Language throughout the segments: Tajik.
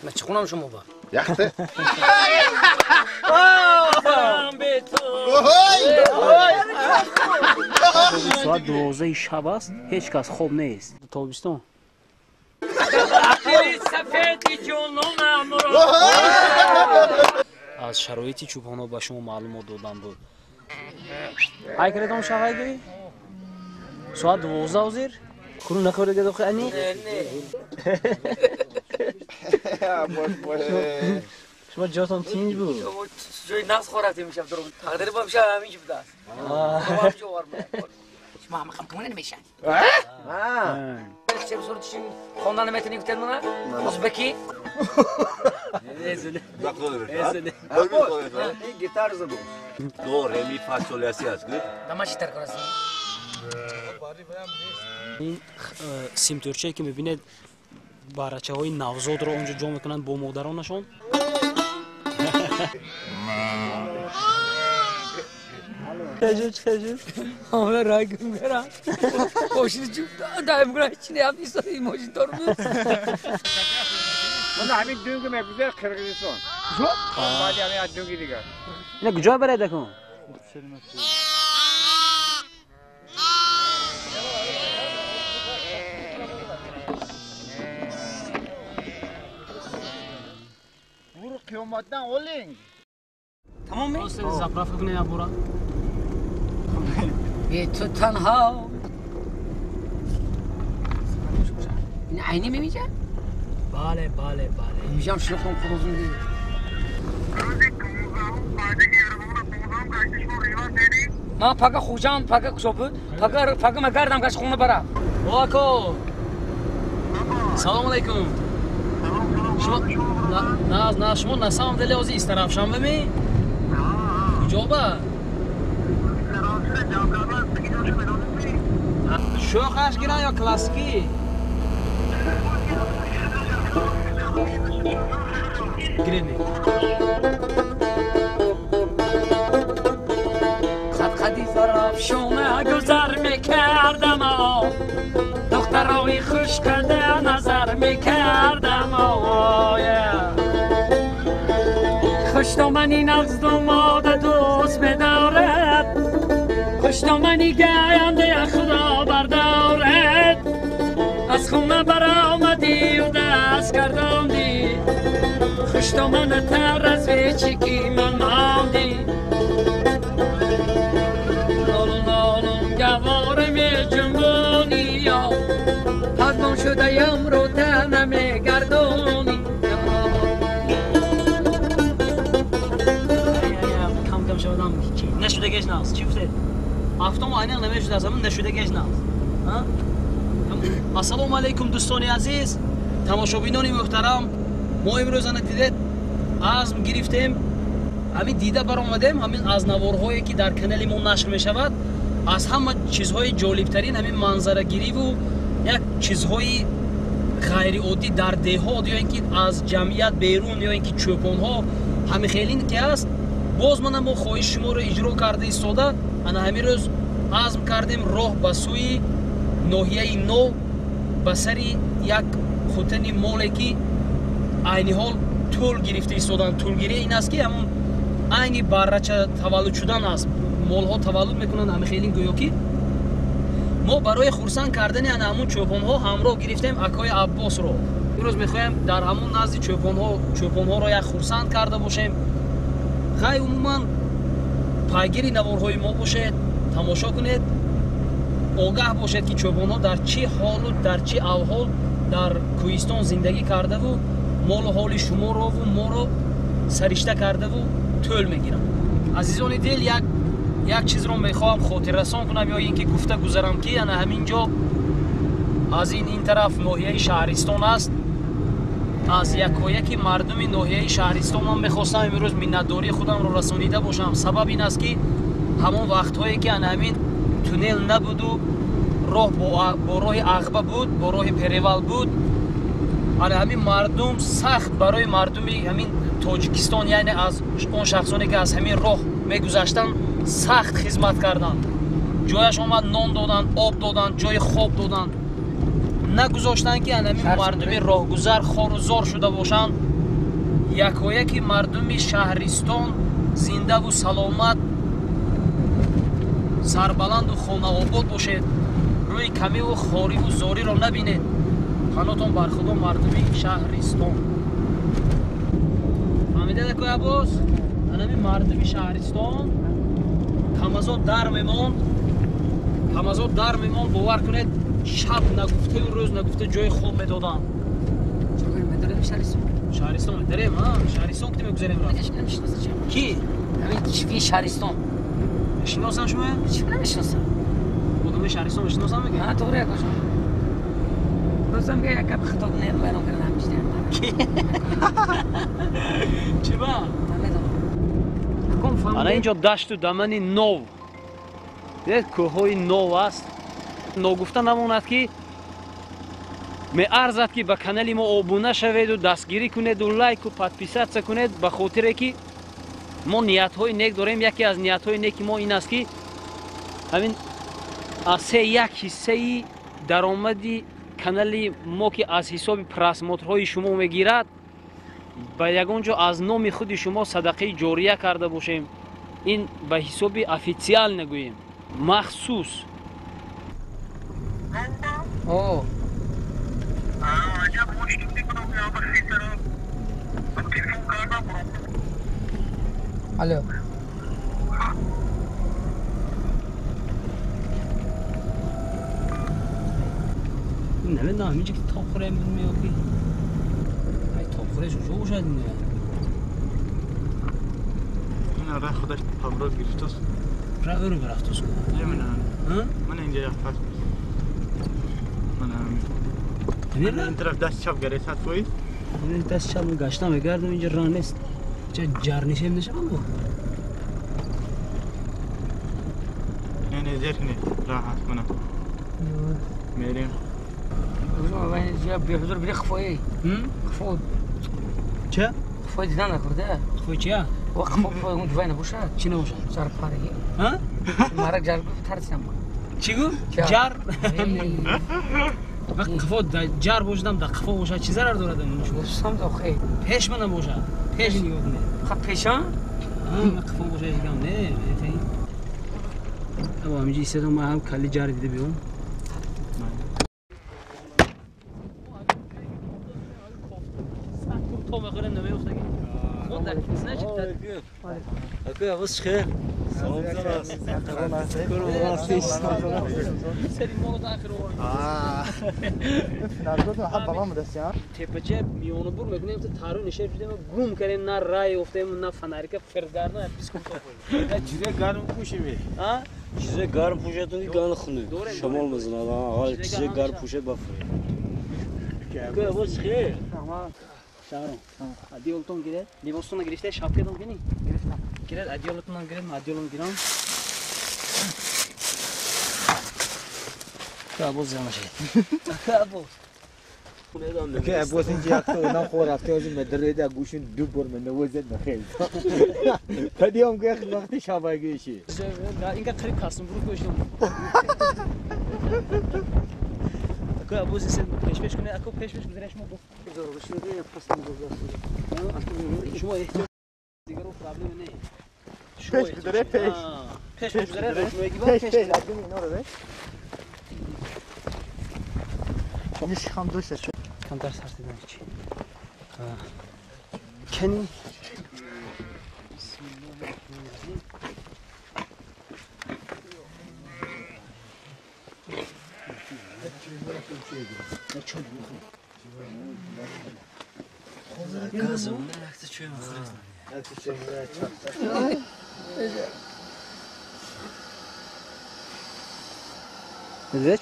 من چی خونم شما با؟ یخته؟ ساعت 12 شب است، هیچ کس خوب نیست. تابستان. از شرایطی چوپان‌ها به شما معلومات دادم بود. ای کردم شغایگی؟ ساعت 12 وزیر؟ خورو نخوره گدو خانی؟ شما جاتون تینج بود. جای نفس خورده میشم درو. تقدیر با میشه همین چی بوده است. شما هم خم نمیشن. چه بسورت چی خواندن متنی گفتن من؟ ازبکی؟ گیتار زدم. دو ره می فا سول اسی است گفت. دماشی تر کنسی. این سیمتورچه که میبینید барачаҳои навзодро онҷо ҷо мекунанд бо модаронашон. ҳама рагм гара мошини ҷуб даим гара ҳеч не ҳам нист мошин тормоз. Ман ҳамин дунги мегузар Қирғизистон. Баъди ҳамин аз дунги дигар. Ина куҷо баред акун? قیامتdan oling. Tamam mı? Заправка кунед абура. بی تو تنها. این عینی میمیجه؟ بله بله بله. میجام شلوخم خودم دی. ما پاک خوجام پاک کشوب پاک پاک مگردم کاش خونه برا. واکو. سلام علیکم. شما نه نه شما на самом деле ози истарафшанбе ми? Куҷо ба? Шӯхаш гиран ё классикӣ? Гиред. Қад-қади зарафшона гузар мекардам, духтарои хушқада назар мекардам. Хуштомани нағздумода дӯст медорад, хуштомани гаянде худо бардорад. Аз хона баромадию даст гардондӣ, хуштоманатар аз вечики ман мондӣ. Нолум нолум гавора меҷунбониё, ҳазмон шудаям рӯ тана мегардонӣ. Нашудагаш нағз. Чӣ гуфтед? Ҳафтум айниқ намешудааст, ҳамин нашудагаш нағз. Ассалому алайкум дӯстони азиз, тамошобинони муҳтарам. Мо имрӯз ана дидед азм гирифтем, ҳамин дида баромадем, ҳамин аз наворҳое ки дар канали мо нашр мешавад, аз ҳама чизҳои ҷолибтарин ҳамин манзарагириву як чизҳои ғайриоддӣ дар деҳот ё ин ки аз ҷамъият берун ё ин ки чӯпонҳо ҳамин хелин ки аст. Боз мана мо хоҳиши шуморо иҷро карда истода, ана ҳамин рӯз азм кардем роҳ ба сӯи ноҳияи нов, ба сари як хутани моле ки айни ҳол тӯл гирифта истоданд. Тӯлгирӣ ин аст ки ҳамон айни баррача таваллуд шудан аст. Молҳо таваллуд мекунанд ҳамин хелин гӯё ки мо барои хурсанд кардани ана ҳамон чӯпонҳо ҳамроҳ гирифтем акои Аббосро. Имрӯз мехоҳем дар ҳамон назди чӯпонҳоро як хурсанд карда бошем. Хай умуман пайгири наворҳои мо бошед, тамошо кунед, огаҳ бошед ки чӯпонҳо дар чӣ ҳолу дар чӣ авҳол дар кӯҳистон зиндагӣ кардаву молу ҳоли шуморову моро саришта кардаву тӯл мегиранд. Азизони дил, як чизро мехоҳам хотиррасон кунам ё ин ки гуфта гузарам ки ана ҳамин ҷо аз ин тараф ноҳияи шаҳристон аст. Аз якояки мардуми ноҳияи шаҳристон ман мехостам имрӯз миннатдории худамро расонида бошам. Сабаб ин аст ки ҳамон вақтҳое ки ана ҳамин туннел набуду роҳ бо роҳи ағба буд, бо роҳи перевал буд, ана ҳамин мардум сахт барои мардуми ҳамин Тоҷикистон, яъне аз он шахсоне ки аз ҳамин роҳ мегузаштанд, сахт хизмат карданд. Ҷояш омад нон доданд, об доданд, ҷои хоб доданд. Нагузоштанд ки анами мардуми роҳгузар хору зор шуда бошанд. Якояки мардуми шаҳристон зиндаву саломат, сарбаланду хонаобод бошед. Рӯи камиву хориву зориро набинед. Панотон бар Худо мардуми шаҳристон. Фаҳмидед акои Аббос? Анами мардуми шаҳристон камазо дар мемонд, камазо дар мемонд, бовар кунед, шаб нагуфтаю рӯз нагуфта ҷои хоб медоданд. Шаҳристон. Шаҳристон медарем, а? Шаҳристон ки мегузарем рафт. Ки? Ҳамин шаҳристон. Шиносам шумо? Чӣ намешиносам. Одамои шаҳристон мешиносам мегӯяд? Ҳа, тоғри акошон. Рӯзам ки як гап хато вайрон кардан ҳамишта. Ки? Чӣ ба? Намедонам. Ана инҷо дашту дамани нов. Дидед, кӯҳҳои нов аст. Ногуфта намонад ки меарзад ки ба канали мо обуна шаведу дастгирӣ кунеду лайку подписаться кунед, ба хотире ки мо ниятҳои нек дорем. Яке аз ниятҳои неки мо ин аст ки ҳамин аз се як ҳиссаи даромади канали мо ки аз ҳисоби просмотрҳои шумо мегирад, ба ягон ҷо аз номи худи шумо садақаи ҷория карда бошем. Ин ба ҳисоби офитсиал нагӯем, махсус. О, алло. Намедонам, ҳаминҷо ки тоб хӯрем меё ки ай тоб хӯреш куҷо бошад ин? Ин ра худаш паврот гирифтааст. Ра ӯро барафтааст. Намедонам. Ман инҷа як пас. Ман ин тараф даст чап гирифтааст фоиз. Даст чап гаштам мегардам, инҷа ра нест. Ча ҷарнишем нашавам бо? Не, не, зер не. Ра ҳаст мана. Мерем. Беҳузур бири хфои. Хфо. Ча? Хфои дидан накурда. Хфои чия? Ва хфо хфои он дувай набошад. Чӣ набошад? Ҷар парги. Ҳа? Марак ҷар гуфт тарсидам. Чӣ гуфт? Ҷар? Вақт қифо ҷар бошадам, да қифо бошад, чӣ зарар дорад ин шумо? Гуфтам охе. Пеш мана бошад. Пеш нигоҳ кунед. Ха пеша? Ҳа, қифо бошад ҳеҷ гап не. Або ҳаминҷо истодам, ман ҳам калли ҷар дида биём. Акои Аббос чӣ хел? Салом Тепача миёнабур мекунем, тару нишеб шудем, гум кардем, на рай ёфтем, на фонарика фиргарна, бискут чизе гарм пӯшем. А? Чизе гарм пӯшатон ки ган хунук. Шамол мезанад, а чизе гарм пӯшед бафуред. Акои Аббос чӣ хел? Шаҳром, адиёлтон гиред, либостонро гирифта, шапкатон кини? Гирифтам. Гиред, адиёлатонам гиред, ман адиёлам гирам. Акои Аббос зиён нашед. Акои Аббос. Акои Аббос инҷа якта одам хор рафта ҳозир медареда гӯшун ду бор менавозед нахел. Тадиём ки вақти шабагиши. Инга қариб касумбуру гӯшум. Акои Аббос исед пеш-пеш кунед, ако пеш-пеш гузаред шумо бо. Шумо эҳтиёт дигаро проблема не. Пеш гузаре пеш. Пеш гузаре пеш пеш адим иноро бе. Ниш хам дошта. Камтар сар дидан чӣ. Кани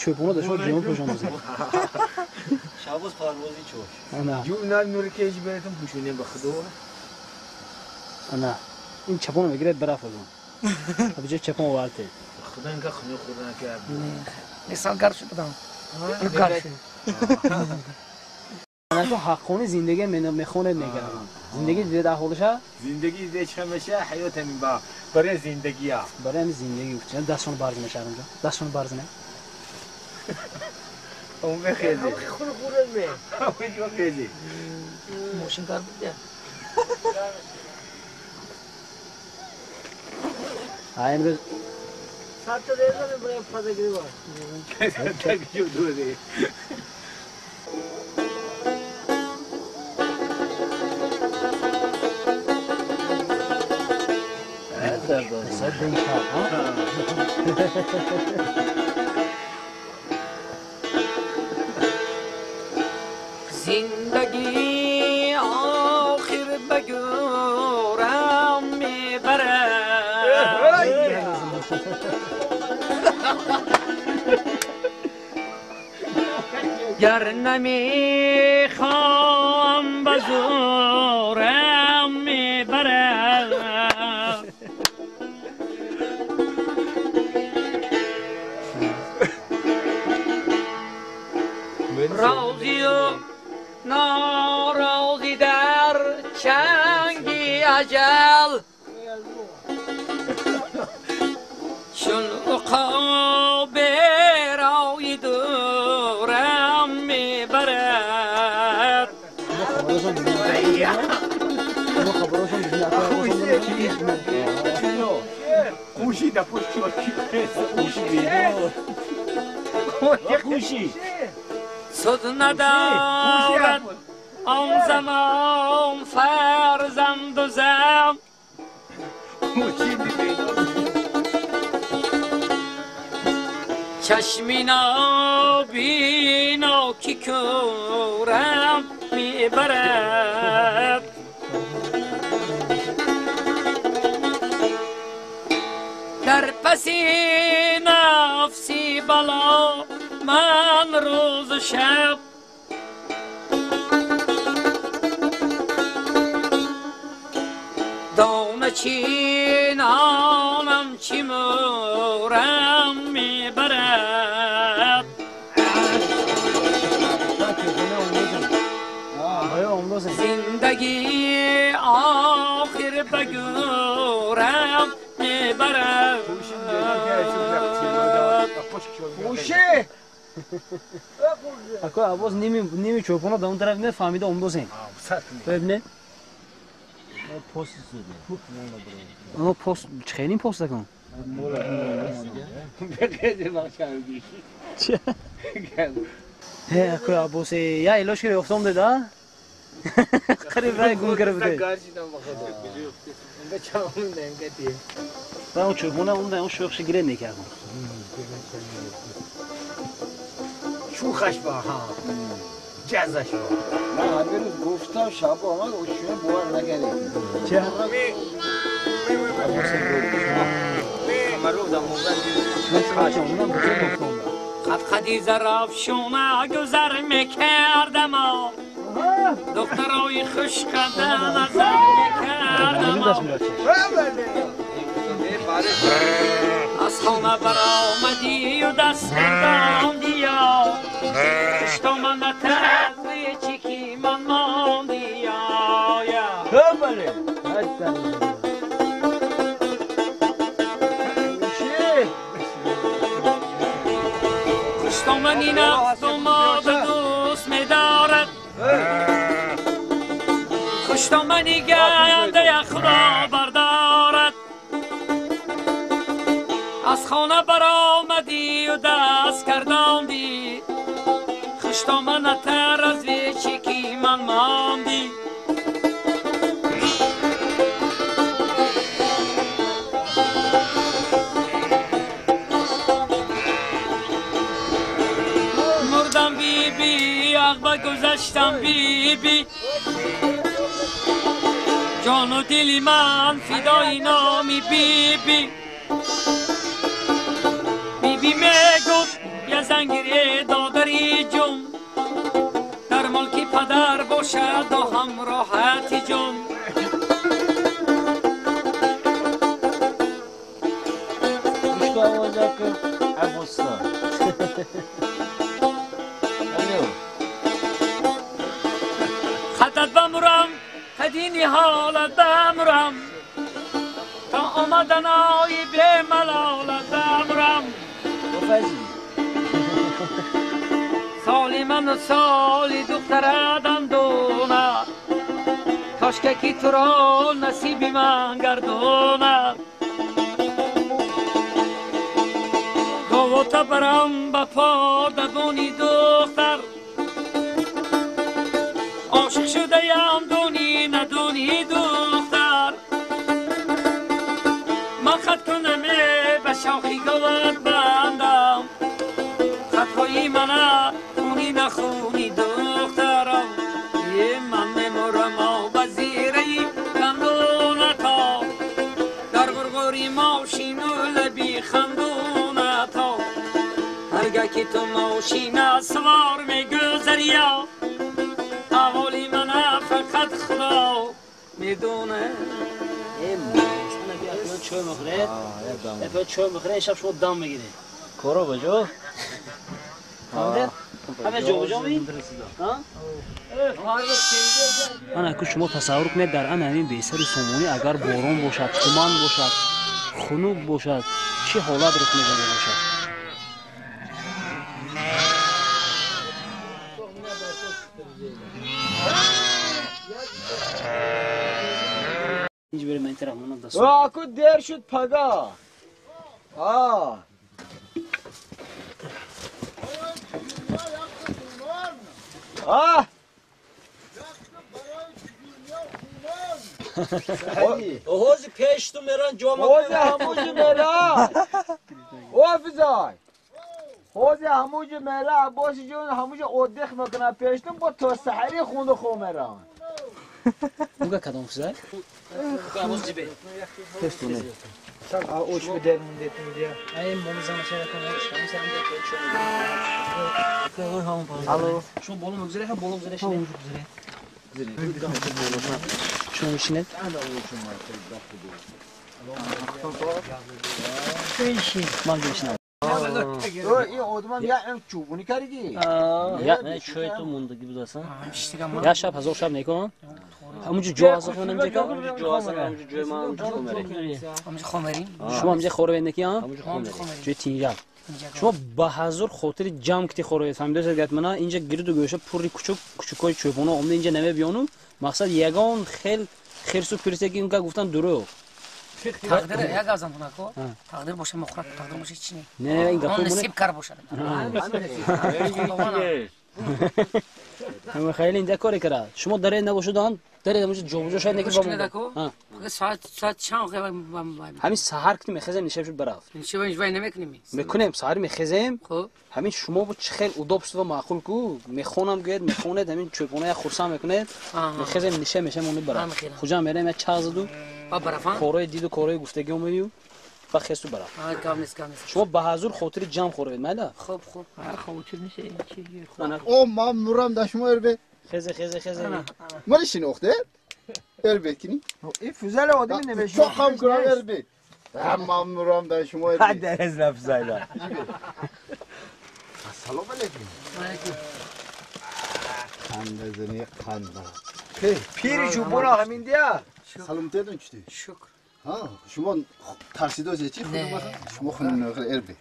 Чӯпона дошт ҷон пӯшон бозӣ. Шабоз парвози чош. Ана. Ҷун нур кеж беретам пӯшонем ба худо. Ана. Ин чапона мегирад бараф аз он. Абҷа чапон овард. Худо инка хунук хӯрдан ки. Не сал гар шуд будам. Гар шуд. Анако ҳаққони зиндагӣ мехонед мегардам. Зиндагӣ дида аҳолиша? Зиндагӣ дида чӣ меша? Ҳаёт ҳамин ба барои зиндагия. Барои ҳамин зиндагӣ. Дастшон барзина шаҳрам ҷон. Дастшон барзина. اون بخیزی خون خورد می اون بخیزی ماشین کار بده امروز ساعت دیگه برای فضا گیری باش تک جو دوری زندگی آخر بگورم میبرد گر نمیخوام به زورم میبرد راضی و ناراضی در چنگی اجل چون عقاب رای دورم میبرد سود ندارد آن زمان فرزند و زن چشمی نابینا که کورم میبرد در پس نفسی بلا من روز و شب دانه چی نانم چی مورم میبرد زندگی آخر بگورم میبرد اکو عباس نیمی چوپونا در اون طرف نه فهمیده امدوزین ببینه اونو پست خیلی پست کن اکو عباس یا ایلاش که افتام ده قریب رای گم کرده بوده اون چوپونا اون ده اون شوخش گیره نکردم شوخش با ها جزش با من همین روز گفتم شب آمد اوشونه باور نکردیم چه؟ خط خدی زرافشونه گذر میکردم دخترای خوشقدر نظر میکردم از خانه برآمدی و دست کردم یا خوشتامن ترزی چیکی من ماندی یا خوشتامنی نفس و ماده دوست می‌دارد خوشتامنی گنده خدا بردارد از خانه برآمدی و دست کرداندی خوشتامن تر از ویچیکی من ماندی مردم بی بی عقبه گذشتم بی بی جان و دل من فدای نامی بی بی بی میگفت یه زنگیری دادری جون در ملکی پدر باشد و هم راحتی جون گوشت آوازه که عباستا خطت بمرم قدینی حالت بمرم تا آمدنای به ملالت بمرم سن و سالی دختر دندونه کاشکه کی تو را نصیب من گردونه گاوتا برم به پا دبونی دختر عاشق شده یم دونی ندونی دختر من خط کنم به شاخی گاوت بندم خطهای منه خونی نخونی دخترم یه من میمورم آب زیره گندونه تا در غرغری ماشین و لبی خندونه تا هرگه که تو ماشین سوار میگذری احوالی منه فقط خدا میدونه. چای میخورید؟ چای میخورید شب شما دم میگیرید. کارا بجا؟ همه جا بجا می؟ ана ку шумо тасаввур кунед дар ана ҳамин бесари сомонӣ агар борон бошад, туман бошад, хунук бошад, чӣ ҳолат рух медода бошад? Аку дер шуд пага. ҳози пешту меран ҷома ҳози ҳамуҷи мера офизай ҳози ҳамуҷи мера аббоси ҷон ҳамуҷи оддих мекунад пештум бо то саҳари хунду хо меран. Уга кадом физай? Пештуне. Оч бедер мундет мудия. Ай момизана шера кон. Алло. Шумо боло мегузаре ха боло гузаре шине. Шумо мешинед? Ман мешинам. ин одамам я чӯбунӣ кардӣ? Я чой ту мондагӣ будасан. Я шаб ҳазор шаб некон? Ҳамунҷо ҷо ҳаст хонам ҷека? Ҷо ҳаст ҳамунҷо ҷои ман ҳамунҷо хомерӣ. Ҳамунҷо хомерӣ? Шумо ҳамунҷо хоровед неки ҳа? Ҳамунҷо хомерӣ. Ҷои тинҷа. Шумо ба ҳазор хотири ҷамъ кити хоровед. Фаҳмидоед гап мана инҷа гирду гӯша пурри кучук кучукои чӯпона омда инҷа намебиёну мақсад ягон хел хирсу пирсе ки инка гуфтан дурӯғ. тақдир як азам хунако тақдир боша мухрат тақдир боша чи не не ин гапо насиб кар бошад. Хеле инҷа коре кара шумо даре набошудан даре набошад ҷобаҷо шояд неки бо соат соат чанд ҳамин саҳар ки мехезем нишаб шуд барафт вай намекунем мекунем саҳар мехезем ҳамин шумо бо чӣ хел удобство маъқул ку мехонам гӯед мехонед ҳамин чӯпона як хурсанд мекунед мехезем ниша мешем онед барафт хуҷа мерем як чағ заду корои диду корои гуфтагӣ омадию ва хесту барафт. Шумо ба ҳазур хотири ҷамъ хоровед майла? Хуб хуб. О ман мурам да шумо эрбе. Хезе хезе хезе. Мани шинохте? Эрбе кини? Ин фузали одами намешинохт. Чоқам кунам эрбе. Ман мурам да шумо эрбе. Ҳад аз нафзайла. Ассалому алайкум. Алайкум. Қанда зани қанда. Пири чӯпона ҳамин дия? Саломатиятон чӣ? Шукр. Шумо тарсидозе чи? Шумо хунун эрбе.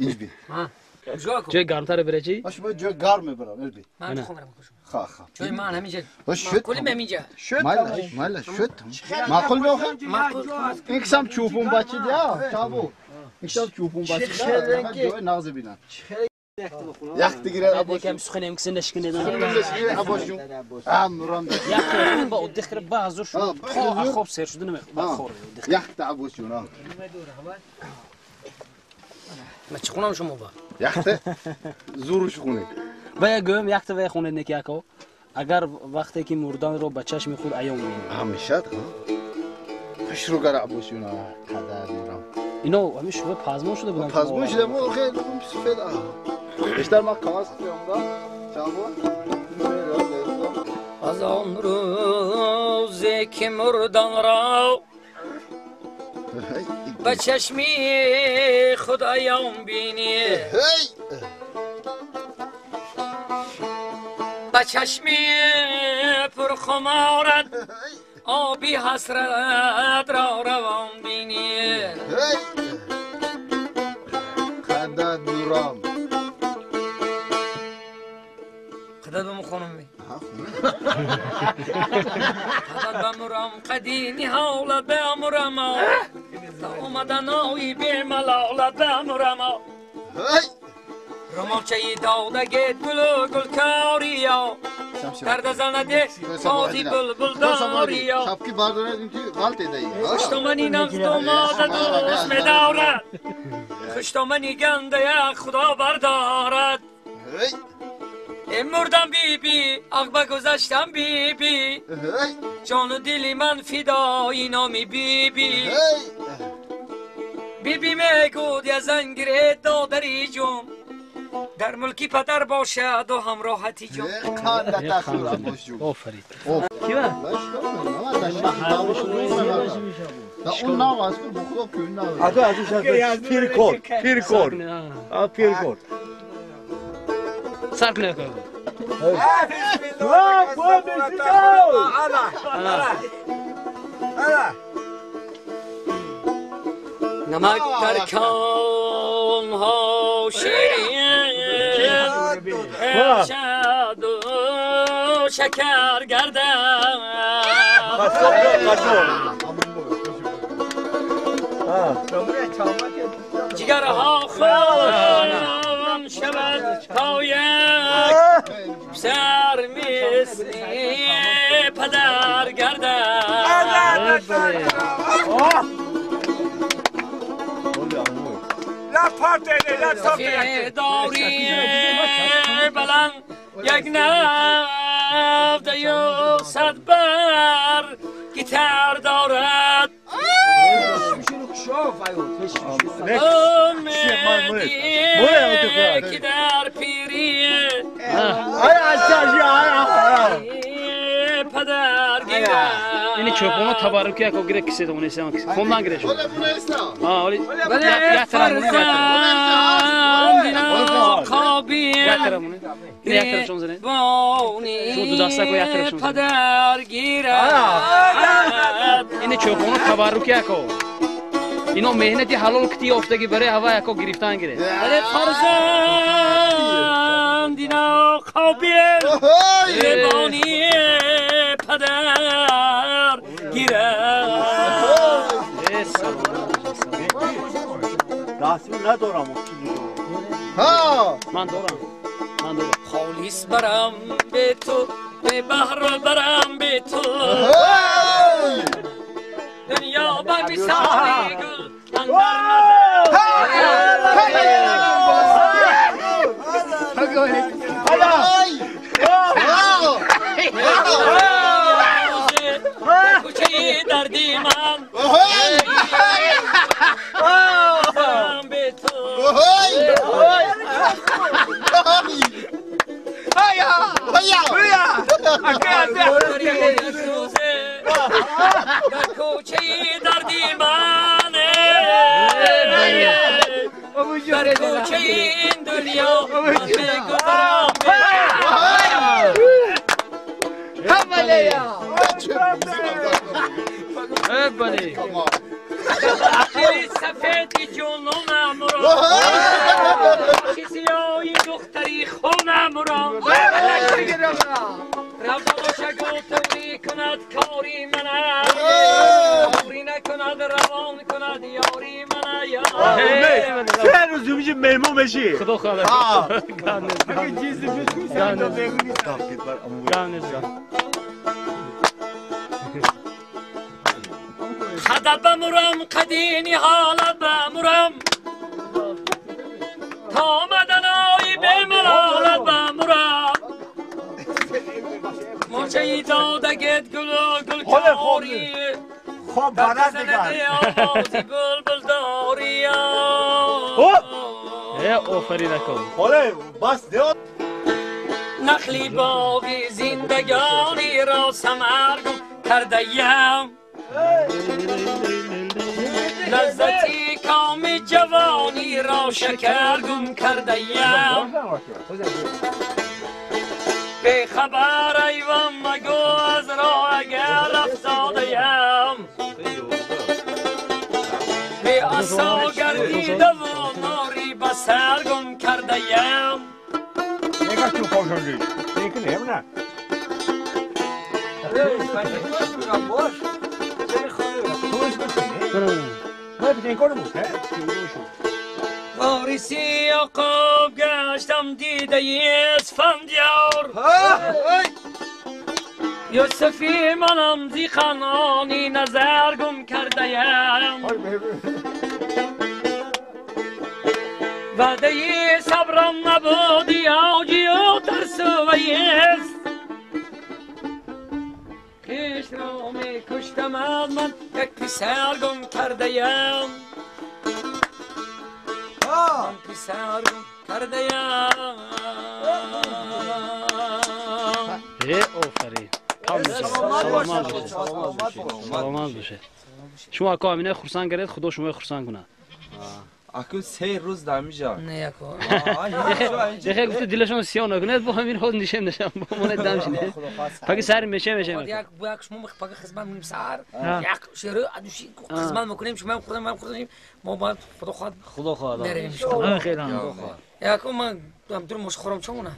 Инҷби. ҷои гармтаре бере чи? Шумо ҷои гарм мебарам эрбе. Ман хомерам хушум. Ха ха. ҷои ман ҳаминҷа. Маъқулим ҳаминҷа. Майла, майла, шуд. Маъқул меохем? Ин кисам чӯпон бачи дия, чабу. Ин кисам чӯпон бачи дия. Ҷои нағз бинан. Яхти гирад абош. Кам суханем кисе нашкинед. Абош. Ам нурам. Яхти ба оддих кира ба ҳазур шуд. Хоб сер шуда намехӯрад. Хор. Яхта абош юна. Ма чӣ хунам шумо ба? Яхта зуруш хунед. Ва я гӯям яхта ва хунед неки ако. Агар вақте ки мурданро ба чашми худ аён бинед. Ҳамешад, ҳа? Хушрӯ гара абош юна. Қадар нурам. Ино ҳамин шуба пазмон шуда буданд. Пазмон шуда мо хеле сафед. Бештар ман қаваз хӯрдам, чабо. Аз он рӯзе ки мурданро ба чашми худ аён бинӣ ба чашми пурхуморат оби ҳасратро равон бинӣ. Қадар нурам. خدات بمخونم خدات بمرم قدینی حالت بمرم تا اومدن آیی بی ملالت بمرم رومالچه دادگه گل گل کاریا درد زنده بازی بلبل داریا شبکی بردارد این توی غلط ایده خوشتامنی نفس دوماد دوست میدارد خوشتامنی گنده خدا بردارد مردم بی بی عقبه گذشتم بی بی جان و دلی من فدای نامی بی بی بی بی میگود یه زنگیره دادری جون در ملکی پدر باشد و هم راحتی جون آفرین کیه؟ اون نام از کن بخدا که اون نام پیرکور پیرکور پیرکور سر کنه کن نمک در کام ها شیرین شد و شکر گردم جگرها خون شود تا یک سر مثل پدر گردد داری بلند یک نفت و صد بر گیتر دارد امیدی که در پیری پدر گیرد این چوپونا تبرکی اکو گیره کسی تو نیست خونdan گیره شد آه ولی یک طرف مونه یک طرف مونه یک طرف شون زنه شو دو دسته کو یک طرف شون پدر گیرد این چوپونا تبرکی اکو اینا مهنتی حلال کتی یافتگی برای هوا یکو گرفتن گیره ولی فرزند اینا قابل بانی پدر گیرد دستور ندارم من دارم من دارم خالص برم به تو به بحر برم به تو دنیا به مثال گل اندر کوچه دردی من به تو در کوچه دردی من در کوچه این دنیا من بگذرم دل سفیدی جونم را سیایی دختری خونم را رفت باشه توری کند کاری من کاری نکند روان کند یاری من سه روز میشه مهمون بشی خدا خدا خدا بمرم قدینی حالت بمرم تا آمدن آی به ملالت بمرم موچه دادگت گل گل کاری خب بلد دیگر آوازی بلبل داری آفرین کن حالا بس دیو نخلی باغی زندگانی را ثمر گم کرده یم لذتی کام جوانی را شکر گم کرده یم به خبر ایوان مگو از راه اگر افتاده یم به عصا گردیده و ناری به سر گم کرده یم. وارث یعقوب گشتم دیده اسفندیار یوسفی منم زی خانانی نظر گم کرده یم وعده صبرم نبودی آجی و ترس و یست خویش را می کشتم از من یک پسر گم کرده یم من پسر گم کرده یم. آفرین. سلامت باشید. سلامت باشید. شما اکا امینه خرسان کردید خدا شما خرسان کنه. اکو سه روز دمیجا. نه اکو. دیگه گفت دلشون سیاه نکنید با همین خود نشم نشم با من دم شنه. پاک سر میشه میشه. یک یک شما پاک خدمت میکنیم سر. یک شروع ادوشی خدمت میکنیم شما خودم من خودم ما باید خدا خواد. خدا خواد. بریم. خیر. یکو من دم مش خورم چونه.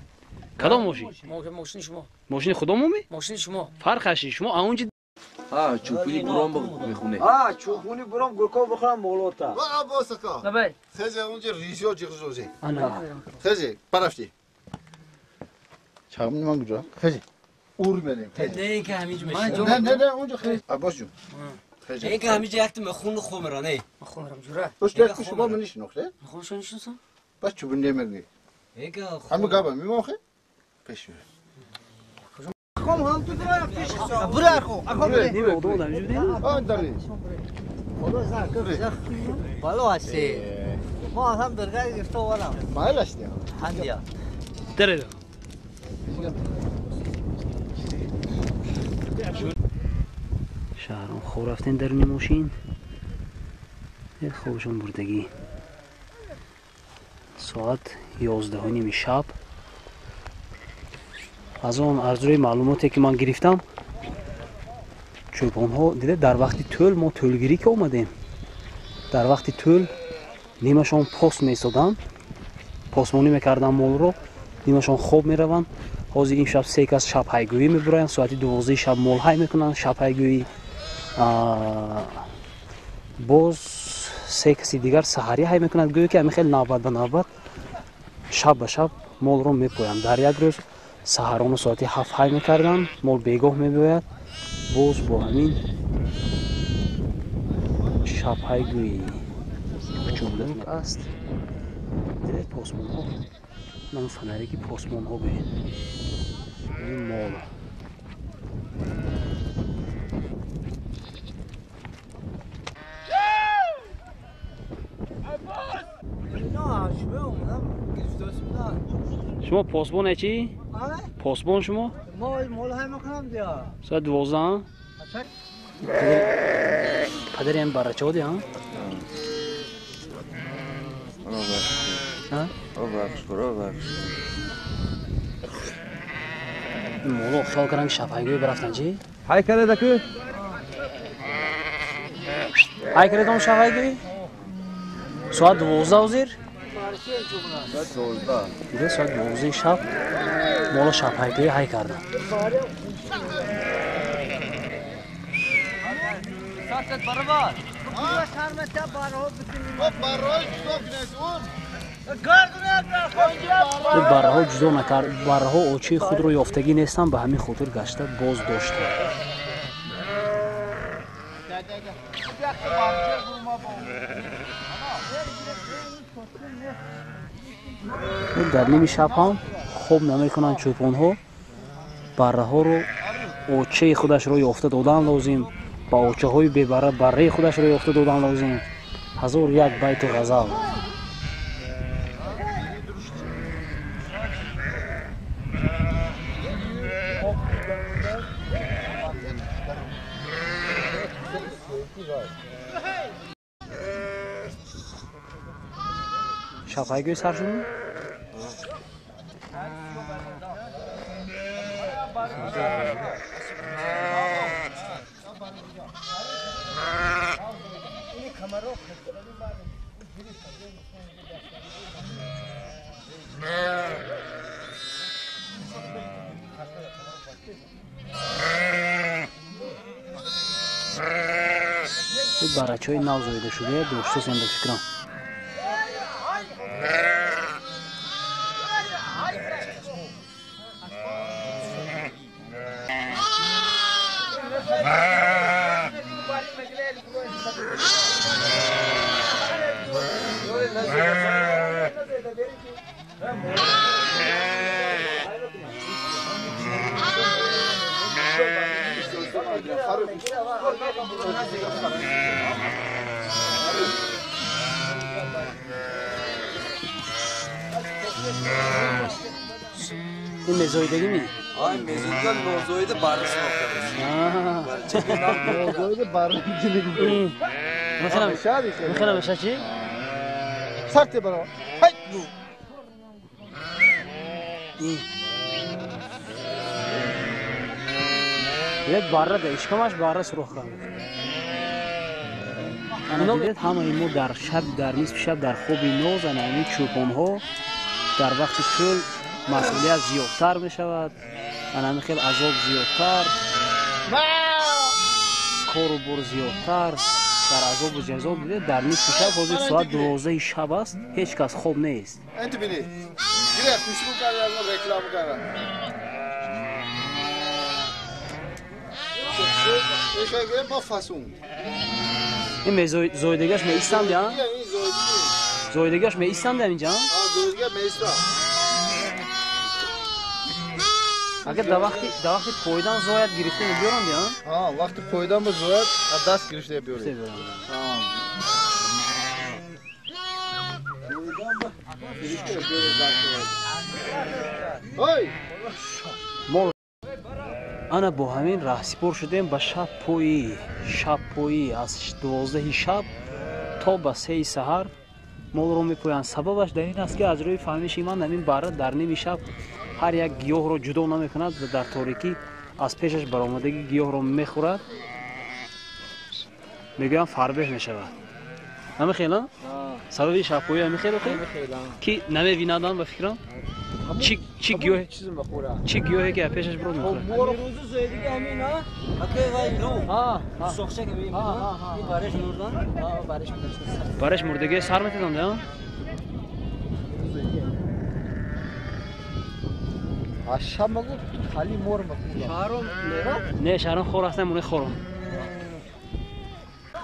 کدام ماشین؟ ماشین شما. ماشین خودمون می؟ ماشین شما. فرقش شما اونجا ها چوپونی برام میخونه. ها چوپونی برام گرکو بخورم مولوتا. وا عباس کا. نبای. خیلی اونجا ریشو جغزوزی. انا. خیلی پرفتی. چرا من کجا؟ خیلی. اور بریم. نه که همینجا میشه. نه نه نه اونجا خیلی عباس جون. خیلی. نه که همینجا یک خون خمرانه. خمرم جوره. باش دست شما منیش نخره. خون شنیشم. باش چوبون نمیگی. همه گابا میموخه؟ پیش. کم هم تو درا پیش برا خو اخو نیم اودو دم جودی آن داری خدا زخ بالا هستی ما هم برگر گرفته آوردم مایل هستی هندیا داره شهرام خو رفتن درونی ماشین خوبشون بردگی ساعت 11:30 شب از он аз рӯи маълумоте ки ман гирифтам чӯпонҳо дида дар вақти тӯл мо тӯлгирӣ ки омадем дар вақти тӯл нимашон пос месоданд посмонӣ мекарданд молро нимашон хоб мераванд ҳозир ин шаб се кас шабҳайгӯӣ мебуроянд соати 12 шаб мол ҳай мекунанд шабҳайгӯӣ боз се каси дигар саҳарӣ ҳай мекунанд гӯё ки ҳамин хел навбат ба навбат шаб ба шаб молро мепоянд дар як рӯз саҳарону соати 7 ҳай мекарданд мол бегоҳ мебиёяд боз бо ҳамин шабҳайгӯӣ чӯбдак аст дидед посмонҳо нам фонареки посмонҳо гӯед ин мол шумо посбоне чӣ? Посбон шумо? Мол ҳай мекунам дия. Соат 12 падари ҳам барачаҳо дия? Моло хиёл кардам ки шабҳайгӯӣ бирафтан чӣ? Ҳай карда ку? Ҳай кардам шабҳайгӯӣ? Соат 12 ҳозир? Соат 12. Дида соат 12 шаб моло шабҳайгӯӣ ҳай кардам. Барраҳо ҷудо накард, барраҳо очии худро ёфтагӣ нестанд, ба ҳамин хотир гашта боз доштанд. Дар ними шаб ҳам хоб намекунанд чӯпонҳо, барраҳоро очаи худашро ёфта додан лозим, ба очаҳои бебарра барраи худашро ёфта додан лозим. 1001 байту ғазал. Шабҳайгӯй сар шуд? Барачаҳои нав зоида шуда доштасем ба фикрам. Ин мезоидагӣ ми? Ай мезоида нозоида баррас мохтарас. Нозоида баррас. Михена меша чи? Сарте баро. Ҳай ду. Дидед барра да ишкамаш барра сурох кард. Ана дидед ҳамаи мо дар шаб, дар нисфи шаб дар хоби ноз ана ҳамин чӯпонҳо дар вақти тӯл масъулият зиёдтар мешавад, ана ҳамин хел азоб зиёдтар, кору бор зиёдтар, дар азобу ҷазо. Дидед дар нисфи шаб, ҳозир соат 12 шаб аст, ҳеҷ кас хоб нест. Ин зоидагиаш меистанд, зоидагиаш меистанд инҷа? Агар дар вақти пойдан зояд гирифта мебиёранд, вақти пойдан ба зояд аз даст гирифта биёред. Ана бо ҳамин раҳсипор шудем ба шабпоӣ. Шабпоӣ аз 12 шаб то ба 3 саҳар молро мепоянд. Сабабаш дар ин аст, ки аз рӯи фаҳмиши ман ҳамин барра дар ними шаб ҳар як гиёҳро ҷудо намекунад ва дар торикӣ аз пешаш баромадагӣ гиёҳро мехӯрад. Мегӯям фарбеҳ мешавад. Ҳамин хел сабаби шабпоӣ ҳамин хел ки намебинадам ба фикрам. Чи гиёҳе ки аз пешаш бирод мехӯрад. Бараш мурдагие сар метаданд, не шаҳром хор аст, намонаи хором.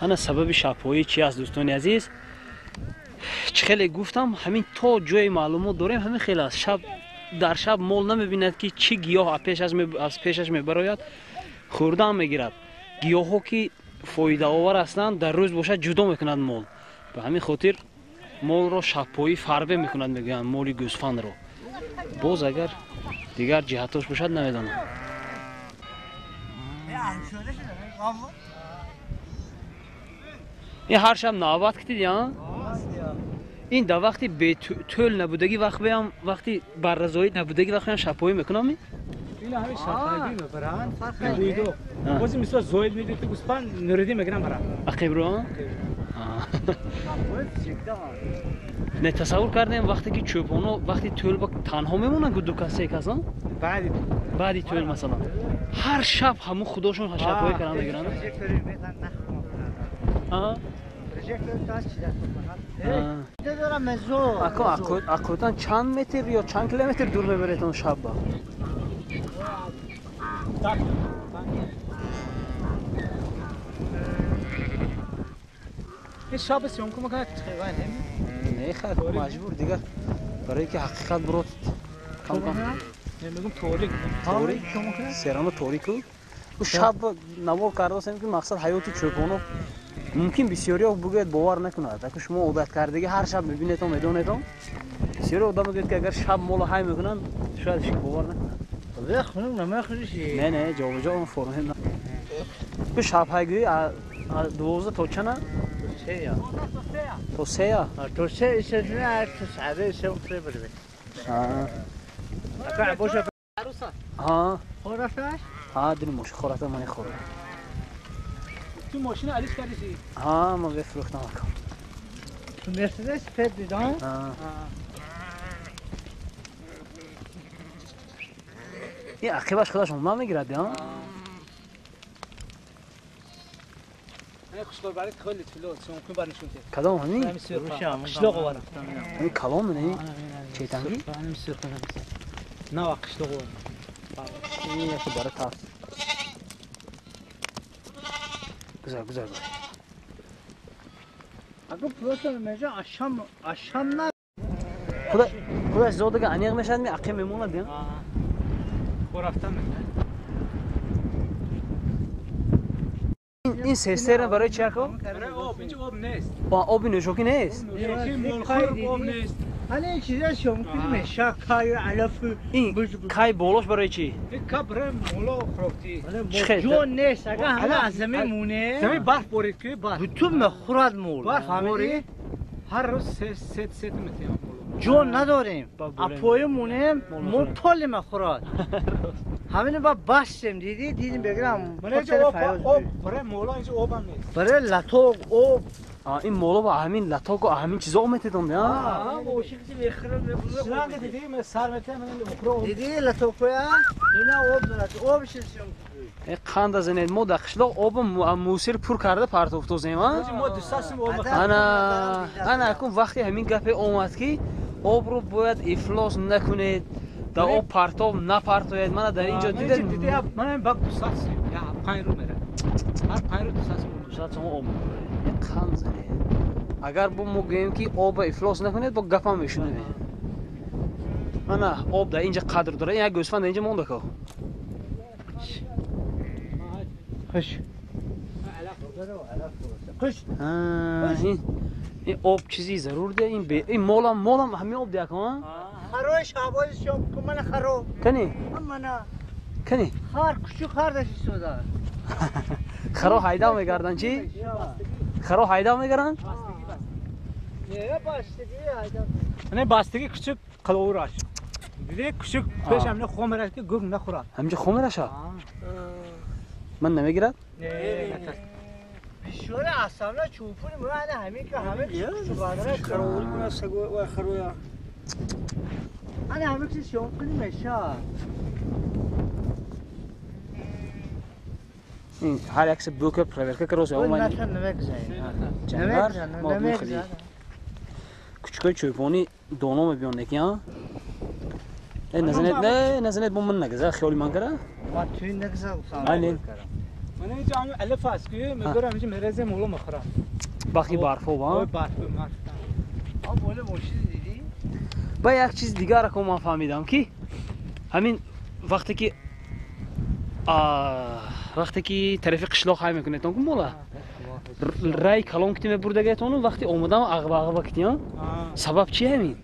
Ана сабаби шабпоӣ чи аст, дӯстони азиз? Чӣ хеле гуфтам, ҳамин то ҷои маълумот дорем ҳамин хел аст. Шаб дар шаб мол намебинад, ки чӣ гиёҳ аз пешаш мебарояд, хӯрдан мегирад. Гиёҳҳо ки фоидаовар ҳастанд, дар рӯз бошад ҷудо мекунад мол. Ба ҳамин хотир молро шабпоӣ фарбе мекунад, мегӯянд моли гӯсфандро. Боз агар дигар ҷиҳатош бошад намедонам. Ин ҳар шаб навбат китид, ин дар вақти бетӯл набудагӣ вақт беам, вақти барразоӣ набудагӣ вақт беам шабпоӣ мекунам. Ина ҳамин шабпоӣ мебаранд, фарқ надорад. Боз мисол зоид медид гӯсфанд нуриди мегирам барам. Ақибро? Не тасаввур кардем вақте ки чӯпоно вақти тӯл ба танҳо мемонанд ку ду кас се кас, баъди тӯл масалан ҳар шаб ҳамун худошон шабпоӣ кардан мегиранд. Акотан чанд метр ё чанд километр дур мебаред он шабба? Шаб съёмка мекунад. Не хай маҷбур дигар барои ки ҳақиқат бурод кам-кам. Мегӯм торик. Торик? Серано торику. Шаб навор кардасем ки мақсад ҳаёти чӯпоно мумкин бисёриҳо бугӯяд бовар накунад. Аку шумо одат кардагӣ ҳар шаб мебинетон, медонетон. Бисёри одам мегӯяд ки агар шаб моло ҳай мекунанд, шояд ҳеч бовар накунад. Не, не, ҷобаҷо он форме. Ку шаб ҳайгӯӣ 12 то чана? То сея? То се то саде се утре. ها خورفتش؟ ها دل موش خورفت من خورد. تو ماشین علیش کردی چی؟ ها ما بفروختم اکم. تو مرسدس فد دیدم؟ ها. این عقیبش خودش اونا میگیرد ها؟ Кадом ҳамин? Ҳамин калон не? Четанги? Нава қишлоқ овард. Ин яке бара тас. Гузар, гузар. Аго просто меҷа ашам ашам на. Худо худаш зодага аниқ мешад ми ақим мемонад я? Хорафтан мешад. Ин сестера барои чи ако? Барои об, инҷо об нест. Ба оби нӯшокӣ нест? Нӯшокӣ молхӯр об нест. Ҳали чиза шомкун меша кай алаф. Ин кай болош барои чи? Ин ка барои моло хӯрокти. Ҷон нест, ага ҳама аз замин муне. Замин барф борид ки барф. Бутун мехӯрад мол. Барф борид. Ҳар рӯз 3 метем моло. Ҷон надорем. Апои мунем, мол поли мехӯрад. Ҳамин ба бастем, диди, дидим бегирам. Об, барои моло инҷо об ҳам нест. Барои латок, об. Ин моло ба ҳамин латок ва ҳамин чизо метедон, я? Шланг диди, ме сар метем, ин Диди латокоя, ина об дорад, об шишем. Қанда занед, мо дар қишлоқ об мусир пур карда партофтозем, а? Мо 200 об. Ана, ана акун вақти ҳамин гапе омад ки обро бояд ифлос накунед. Да об партов напартояд. Мана дар инҷо дидед. Мана ин бак 200 сум, я 5 рӯ мера. Ҳар 5 рӯ 200 сум. 200 сум об. Қанд занед. Агар бо мо гӯем ки оба ифлос накунед, бо гапам мешунавед. Мана об дар инҷа қадр дорад. Ин як гӯсфанд дар инҷа монда ко. Хуш. Хуш. Ин об чизи зарур де, ин ин молам молам ҳамин об дия ко. Харои шабози шом кумана харо. Кани? Амана. Кани? Хар кучук хар даши сода. Харо ҳайда мегарданд чи? Харо ҳайда мегаранд? Не, бастиги ҳайда. Не, бастиги кучук қаловураш. Диде кучук пеш ҳамина хом мераш ки гург нахӯрад. Ҳаминҷо хом мераша? Ман намегирад? Не, бисёре асабна чӯпуни ман ҳамин ки ҳама чӯбадара харовур кунад сагу ва хароя. Ана ҳамин ки шом кунӣ меша. Ҳар яксе бука проверка кароз ё ман. Ҷанвар мо мехӯрӣ. Кучукои чӯпони доно мебиён неки, а? Э, назанед, не, назанед бо ман нагаза, хиёли ман кара? Ма туи нагаза гуфтам. Ай, не. Ман инҷо ҳамин алаф аст ки мегӯрам инҷо мерезем моло мехӯрам. Бахи барфо, а? Ой, барфо, марф. А боле мошин дидӣ? Ба як чиз дигар ко ман фаҳмидам ки ҳамин вақте ки вақте ки тарафи қишлоқ ҳай мекунедтон ку мола рай калон кити мебурдагетону вақти омадан ағба ағба кити, сабаб чи ҳамин?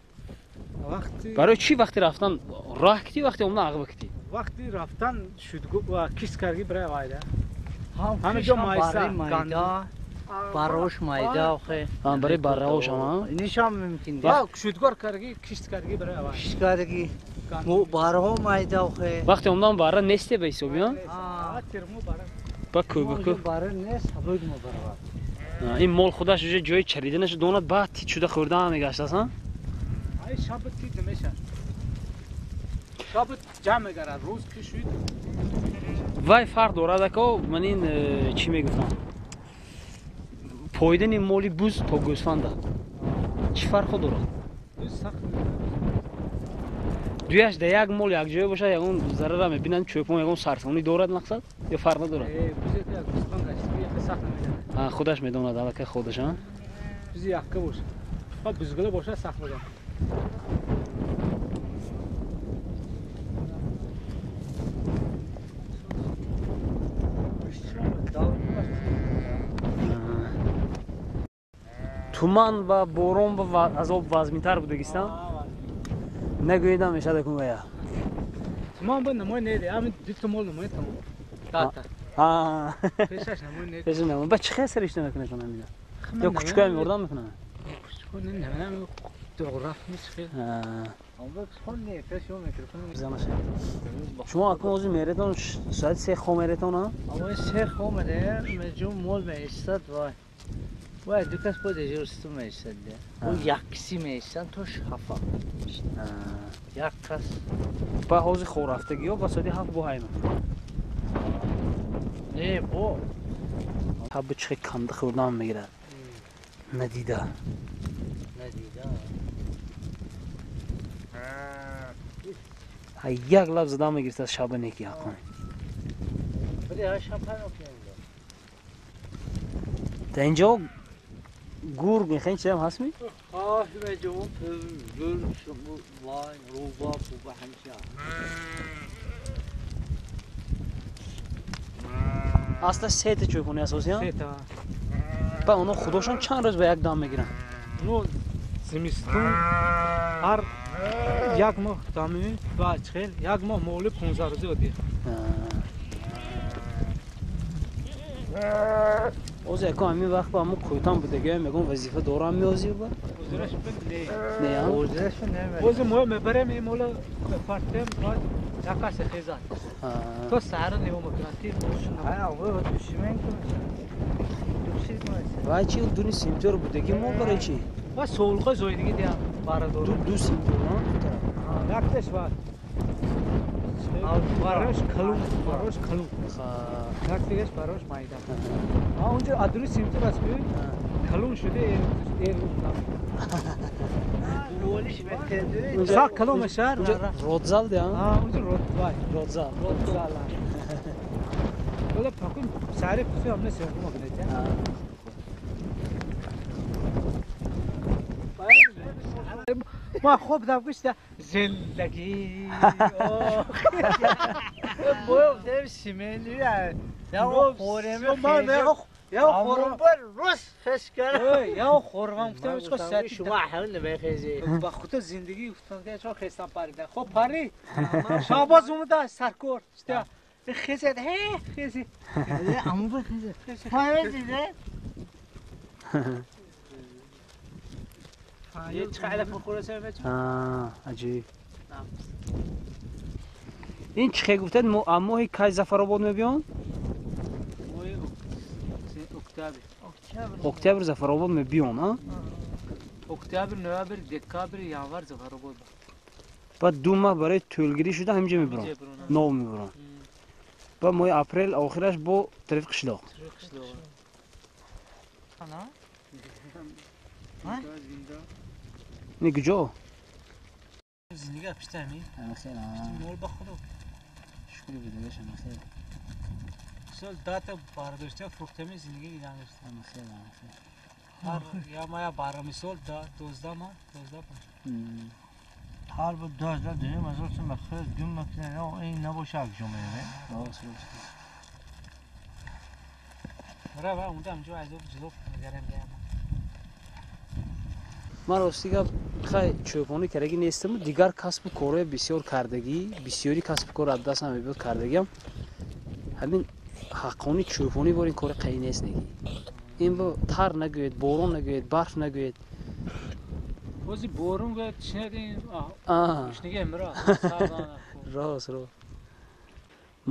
Барои чи вақти рафтан роҳ кити, вақти омадан ағба кити? Вақти рафтан шудгу ва кишт карги барои вайда. Ҳама ҷо майса, майда, барош майда охе. Барои барраош ҳама? Инишам мумкин. Шудгор карги, кишт карги барои вай. Кишт карги. Барҳо майда охе. Вақти омадан барра несте ба ҳисоби, а? Ба кӯбаку. Барра нест, ҳабуг мо барава. Ин мол худаш уже ҷои чариданаш донад, баъд тит шуда хӯрда мегаштааст, а? Ай шаб тит намешад. Шаб ҷамъ мегарад, рӯз ки шуд. Вай фарқ дорад ако, ман ин чӣ мегуфтам? Пойдани моли буз то гӯсфанда чӣ фарқо дорад? Дуяш да як мол якҷоя бошад, ягон зарара мебинанд, чӯпон ягон сарсонӣ дорад мақсад ё фарқ надорад? Худаш медонад, аллакай худаш, а? Бузи якка бошад. Фақат бузгила бошад сахт мегардад. Туман ва борон ва азоб вазминтар будагистан? Нагӯедам мешад акун вая. Туман ба намой неде, ҳамин дута мол намой тамом. Дата. Пешаш намой неде. Пешаш намой. Ба чӣ хел саришта мекунед ҳамина? Ё кучукаям ёрдам мекунад? Кучуко не, намедонам, доғраф нест хел. Шумо акун ҳозир меретон соати 3 хом меретон, а? Амои 3 хом мерем, меҷум мол меистад вай. Вай ду кас бо дежурство меистад. Ӯ як киси меистанд то 7. Як кас. Ба ҳозир хорафтагиё ба соати 7 бо ҳай мекунад. Не, бо. Шаб чихе канда хӯрдан мегирад. Надида. Надида. Як лаб задан мегирифт аз шаба неки ҳаққони. Та инҷо гург мехоҳем чизам ҳаст ми? Аслаш сета чӯпони асосиям? Сета. Ба оно худошон чанд рӯз ба як дам мегиранд? Ну, зимистон ҳар як моҳ дами ва чхел, як моҳ моли 15 рӯзи одӣ. Оз яко ҳамин вақт ба ҳамон кӯтан будагиам ягон вазифа дорам меозӣ ба? Озираш не. Не, а? Озираш не. Ози мо мебарем ин мола партем баъд якасе хезад. То саҳара нигоҳ мекунанд, тир бошун. Ана, ой, душман кун. Вай чи дуни симтёр будаги мо барои чи? Ва солға зоидагӣ диям барадор. Ду симтёр, а? Якташ ва барош калум, барош калум. Яктагаш барош майда. А онҷо адуни симтёр аст ки калум шуда эр Сак калум шар. Родзал диям? А, онҷо род вай. Родзал. Родзал. Ола пакун сари пусу амне сёнку макунед. ما خوب دم گوشت زندگی. باید سیمنی یا خورم یا خورم روز خش کردم یا خورم گفتم چه ساعتی شما حال نمیخیزی با خود زندگی گفتم که چه خستم پریدن. خب پری شاباز اومده سرکور خیزد هی خیزی عمو بخیزه پریده. یه چه علف میخوره بچه؟ عجیب. این چه گفتن ماهی کی ظفرآباد میبیان؟ ماهی اکتبر. اکتبر ظفرآباد میبیان ها؟ اکتبر، نوامبر، دکابر، январ ظفرآباد. بعد دو ماه برای تولگیری شده همینجا میبرن. نو میبرن. بعد ماه اپریل آخرش با طرف قشلاق. نه کجا؟ زندگی پشتمی؟ خیلی. مول با خدا. شکر بدهش خیلی. سال داتا برداشته فروختمی زندگی دیدم داشتم. خیلی خیلی. هر یا ما یا 12 سال دا 12 ماه 12 هر بود 12 دنیا از اون بخیر دو مکنه این نباشه یک جمعه. راست راست. برای اونجا همجا از جلو نگرم بیام. ман рости гап хай чӯпонӣ кардагӣ нестаму дигар касбу корҳои бисёр кардагӣ, бисёри касбу кор аз дастам мебиёд кардагиам. Ҳамин ҳаққони чӯпонӣ бор ин кори қаи нест неги. Ин бо тар нагӯед, борон нагӯед, барф нагӯед. Бози борон гӯяд чинед ин гушнагӣ эмра. Рост рост.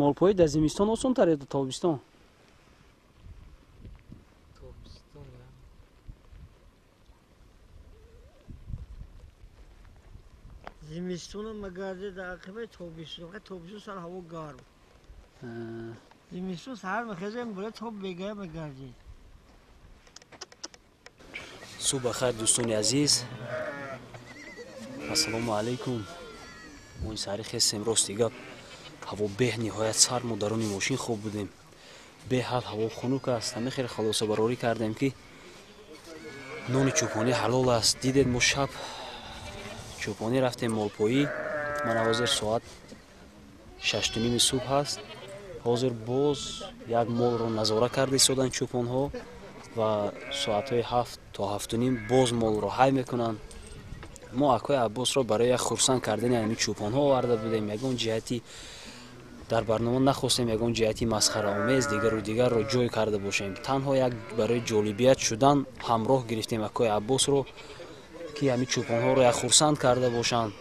Молпоӣ дар зимистон осонтар ё тобистон? Зимистон мегардид дар ақибаи тобистон, тобистон сар ҳаво гарм. Зимистон саҳар мехезем бола тоб бегая мегардид. Субҳ бахайр дӯстони азиз. Ассалому алайкум. Мо ин саҳари хестем, рости гап ҳаво беҳниҳоят сард, мо даруни мошин хоб будем. Беҳад ҳаво хунук аст. Ҳамин хеле халосабарорӣ кардем ки нони чӯпонӣ ҳалол аст. Дидед мо шаб чӯпонӣ рафтем молпоӣ. Мана ҳозир соат 6:30 субҳ ҳаст. Ҳозир боз як молро назора карда истоданд чӯпонҳо ва соатҳои 7 то 7:30 боз молро ҳай мекунанд. Мо акои Аббосро барои як хурсанд кардани ҳамин чӯпонҳо оварда будем. Ягон ҷиҳати дар барнома нахостем ягон ҷиҳати масхараомез дигару дигарро ҷой карда бошем. Танҳо як барои ҷолибият шудан ҳамроҳ гирифтем акои Аббосро ки ҳамин чӯпонҳоро як хурсанд карда бошанд.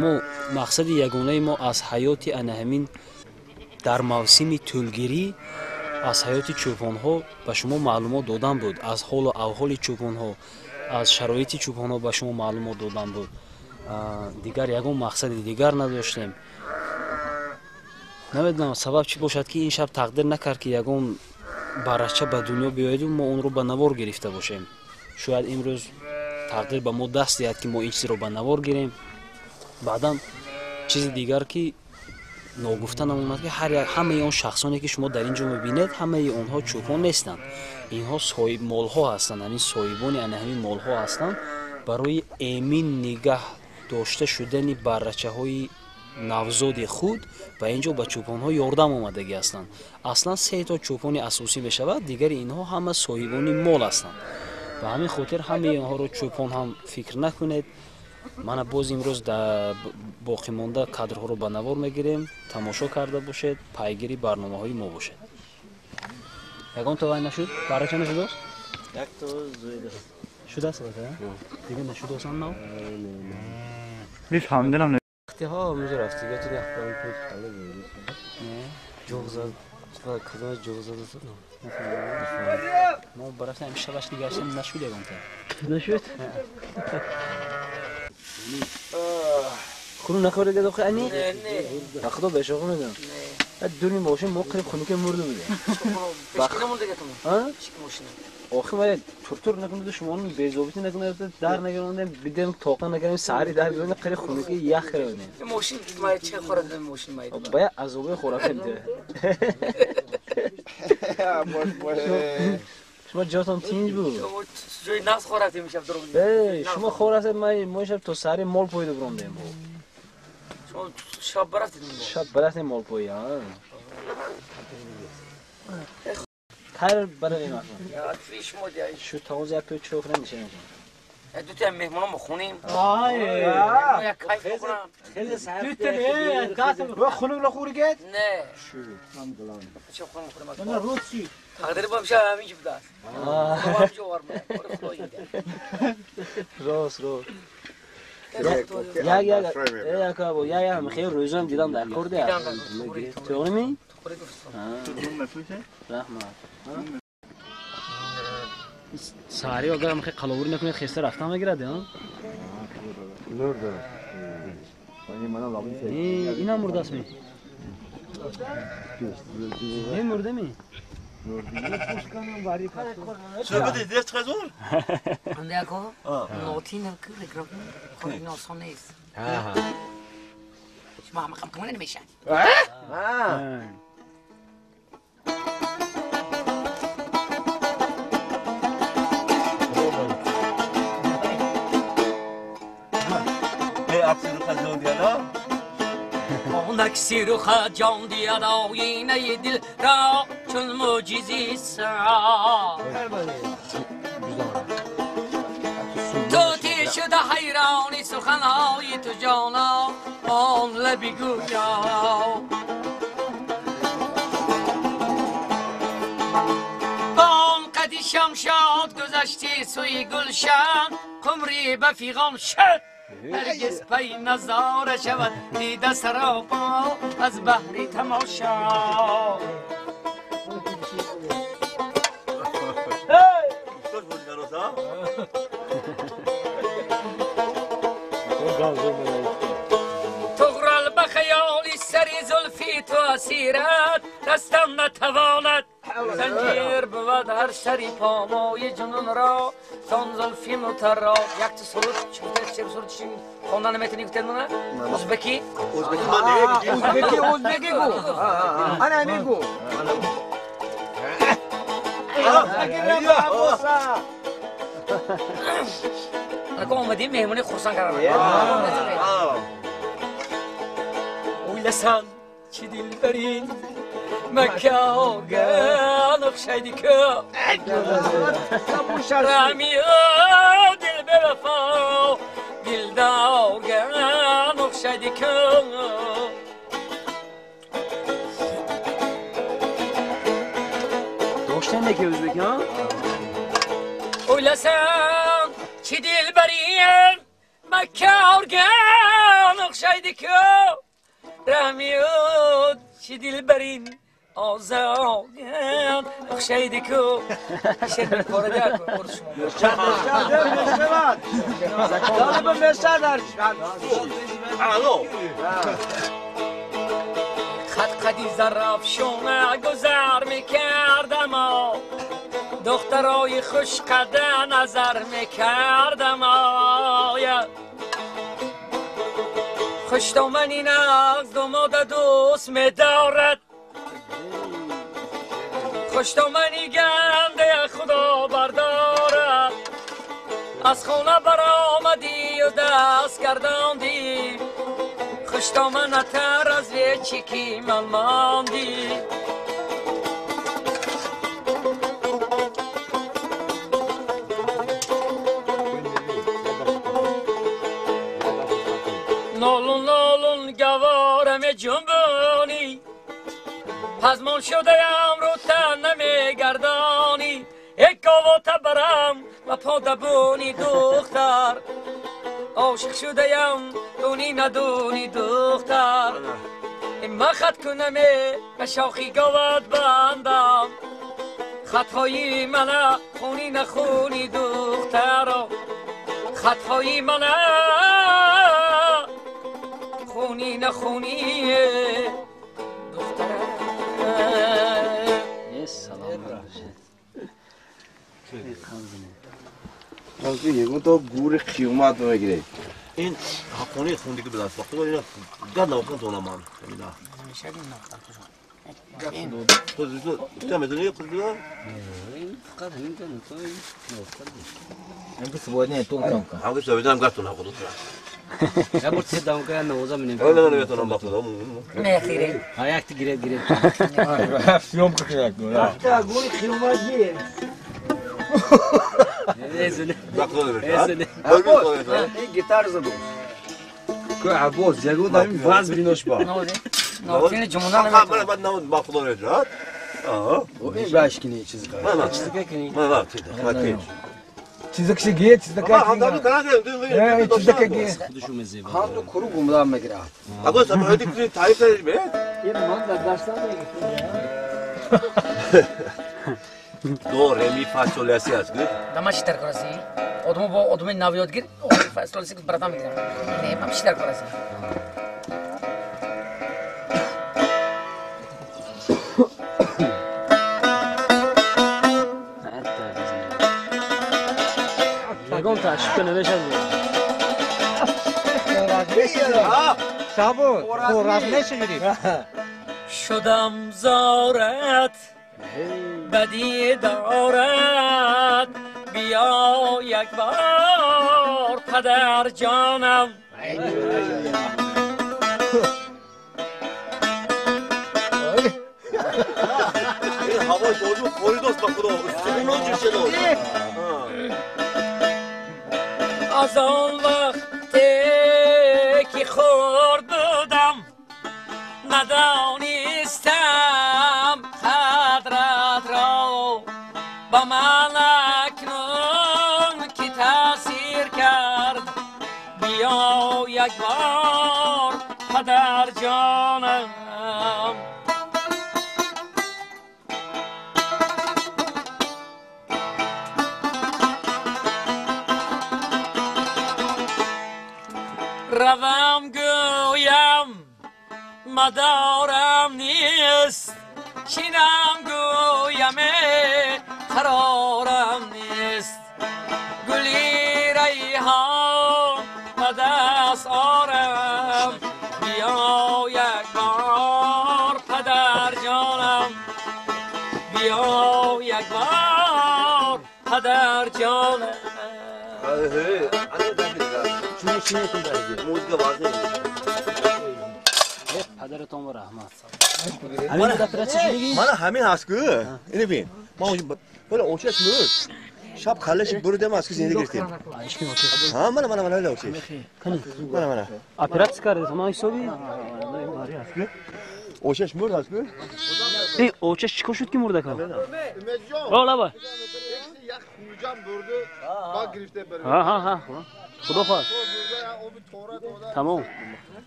Мо мақсади ягонаи мо аз ҳаёти ана ҳамин дар мавсими тӯлгирӣ аз ҳаёти чӯпонҳо ба шумо маълумот додан буд, аз ҳолу авҳоли чӯпонҳо, аз шароити чӯпонҳо ба шумо маълумот додан буд. Дигар ягон мақсади дигар надоштем. Намедонам сабаб чӣ бошад ки ин шаб тақдир накард ки ягон баррача ба дунё биёяду мо онро ба навор гирифта бошем. Шояд имрӯз тақдир ба мо даст диҳад, ки мо ин чизро ба навор гирем. Баъдан чизи дигар, ки ногуфта намонад, ки ҳамаи он шахсоне, ки шумо дар ин ҷо мебинед, ҳамаи онҳо чӯпон нестанд. Инҳо соҳибмолҳо ҳастанд, ҳамин соҳибони ана ҳамин молҳо ҳастанд. Барои эмин нигаҳ дошта шудани баррачаҳои навзоди худ ба ин ҷо ба чӯпонҳо ёрдам омадагӣ ҳастанд. Аслан се то чӯпони асосӣ мешавад, дигари инҳо ҳама соҳибони мол ҳастанд. Ба ҳамин хотир ҳамаи онҳоро чӯпон ҳам фикр накунед. Мана боз имрӯз боқимонда кадрҳоро ба навор мегирем, тамошо карда бошед, пайгири барномаҳои мо бошед. Ягон то вай нашуд? Баррача нашудааст? Шудааст? Дига нашудааст нав? Мефаҳмидам. Вақтиҳо меҷа рафтига ту яхпаи пеш ҳала буд. Ҷоғ зад, кадом ҷоғ зад аст? Мо барафтем ҳамин шабаш дигаштем, нашуд ягонта. Нашуд? Хуру нахӯред охи ани? Ба худо бешоқу медонам. Дури мошин мо қариб хунуке мурда будем. Охи мая туртур накунед, шуморо безобитӣ накунед, дар нагиронем, бидем тоқа накунем, саҳари дар биёнем, қариб хунуки ях кардем. Мошин мая чӣ хӯрад мошин мая? Бая азобе хӯракем де. Шумо ҷотон тинҷ буд. Ҷои нағз хӯрактем шаб дурум. Эй, шумо хӯрастед, мо шаб то саҳари мол пойда бурондем. Шумо шаб барафтед? Шаб барафтем мол пой, а. Хайр баравем акнун. Шумо диҳед. Шу таоз як пӯ чой хӯрем нишинем. Ду та меҳмонам бихонем. Як кайф бихӯрам. Ду та не, касм. Ва хунук нахӯригед? Не. Шу. Чӣ хунук хӯрем? Мана рӯз чӣ? Тақдир бо мша ҳамин чӣ будааст. Ҳамин ҷо варма. Рост, рост. Як як як бо як як хеле рӯзам дидам дар кор де. Туғри ми? Раҳмат. Саҳари агар ҳам хеле қаловурӣ накунед, хеста рафтан мегирад, а? Инам мурдааст ми? Ин мурда ми? آنک رخ جان دید آینه دل را چون معجزی سرا توتی شده حیرانی سخنهای تو جانا آن لبی گویا با آن قدی شمشاد گذشتی سوی گلشن قمری به فیغان شد هرگز پی نظاره شود دیده سراپا از بحری تماشا. تغرل به خیالی سری زلفی تو اسیرت دستم نتواند زنجیر بود هر سری پامای جنون را تان زلفی مترا. یک تا سرود چه سرود چی خواندن نمیتونی گفتن نه؟ ازبکی؟ ازبکی من نه. ازبکی ازبکی گو. انا میگو. اگه اومدیم مهمونی خرسان کردم. اویلسان چی دلبرین مکاغان o'xshaydi-ku. Ramiyo dil bevafo dildorga o'xshaydi-ku. Do'shtan aka o'zbek ha? O'ylasam chi dilbarim makkorga o'xshaydi-ku. Ramiyo chi dilbarim ozodga o'xshaydi-ku. She'rni ko'radi-ku, ko'rish خط قدی زرافشونه گذر میکردم، دخترای خوش قده نظر میکردم. آیا خوش دامنی نغز دوماد دوست میدارد، خوش دامنی گنده خدا بردارد. از خانه برآمدی و دست گرداندی، خوش دامنتر از چیکی من ماندی. نالون نالون گوارم جنبانی، پزمان شده ام رو تن نمیگردانی. یک گاواته برم و پادبونی دختر، عاشق شده ام دونی ندونی دختر. من خط کنم به شاخی گاوت بندم، خطهای من خونی نخونی دختر، خطهای من خونی نخونی دختر. سلام. تو گور قیومت میگیری. این خونه خوندی که بدن ساخته بود، اینا گند نوختن تو من. اینا. خود تو میدونی خود بیار؟ فقط همین تو نوختن. هم که سوادنی تو کم کن. هم که سوادنی هم گفتن خود. یا برد دام که نوزا منیم. نه نه نه تو نباخت. نه خیره. ها یک تگیره گیره. سیوم کشیک دو. تا گور قیومت گیره. گیتار زدم. که عباس یگو داریم وز بینوش با. نه جمعه نه. من من با خدا نجات. آه. این باش کنی چیز کنی. چیز کنی. نه نه. چیزی که گیت چیزی که هم دارم کنم. چیزی که گیت. هم تو کرو گمدام میگیره. عباس هم هدی کنی تعریف کردی به؟ یه من در دستم میگیره. دو ره می فا سول سی است گفت. دمش تر کرسی. آدمو با آدم ناویاد گیر. فا سول سی برادم میگیرم. نه من چی در کرسی. یگان تشک نمیشه. شابو خورد نشه گرفت. شدم زارت بدی دارد، بیا یک بار پدر جانم. این هوا شوزو خوری دوست با خدا استخونو جوشه دوست. از آن وقت که خورد بودم ندانستم قدرت را، با من اکنون که تاثیر کرد، بیا یک بار پدر جانم. روم گویم مدارم نیست، چینم گویم قرارم نیست. گلی ریحان به دست آرم، بیا یک بار پدر جانم، بیا یک بار پدر جانم. پدرتون و رحمت. همین من همین هست که اینو ببین. ما ولی اوچش مرد. شب خالش بردم از که زنده گرفتیم. ها من من من اوچش. من من. اپراتس کرده تو ما حسابی؟ اوچش مرد هست که؟ ای اوچش چیکار شد که مرده که؟ آه لابا. ها ها ها. خدا خواهد. تمام.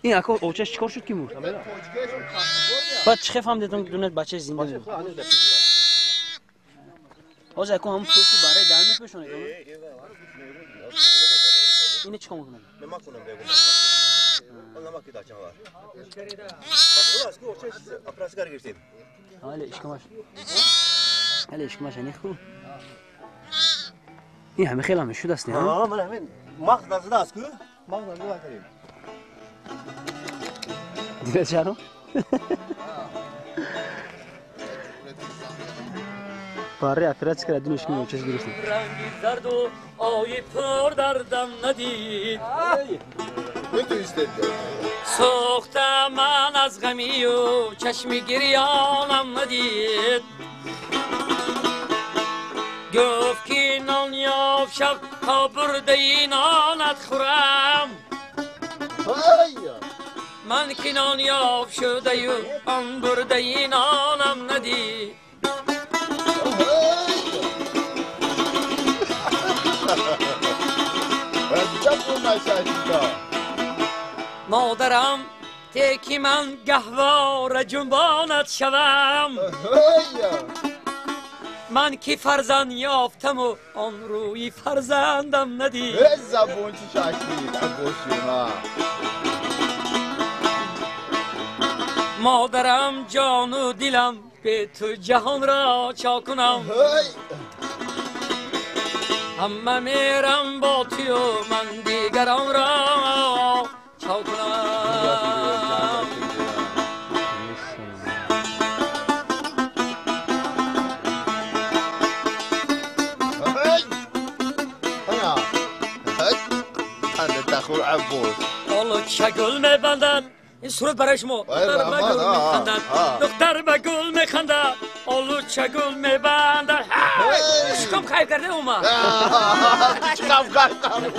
این اکو اوچش چیکار شد که مرد؟ بعد چه فهمیدم که دونه بچه زنده بود. باز اکو هم پوستی برای دهن میپوشونه. اینو چیکار میکنم؟ من کنم بگم. ҳале ишкамаш. ҳале ишкамаш ани ху. Ин ҳами хел ҳами шудаст не? Ҳа, мана ҳамин мағз назада аст ку? Мағз назада кардем. Дида чаро? Барри операция кард, дуниш ки чиз гирифтем. Ранги зарду ои пур дардам надид. Сӯхта ман аз ғамию чашми гирёнам надид. Гуфт ки нон ёфт шав то бурдаи нонат хӯрам. Ман ки нон ёфт шудаю он бурдаи нонам надид. Модарам теки ман гаҳвора ҷунбонат шавам. Ман ки фарзанд ёфтаму он рӯи фарзандам надид. Модарам ҷону дилам бе ту ҷаҳонро чо кунам. Ҳама мерам бо тую ман дигаронро чо кунам. Олуча гул мебандад. Ин сурат барои шумо. Духтар ба гул механдад. Духтар ба гул механдад. Олуча гул мебандад. Шиком хайр карда омад. Шиком хайр карда.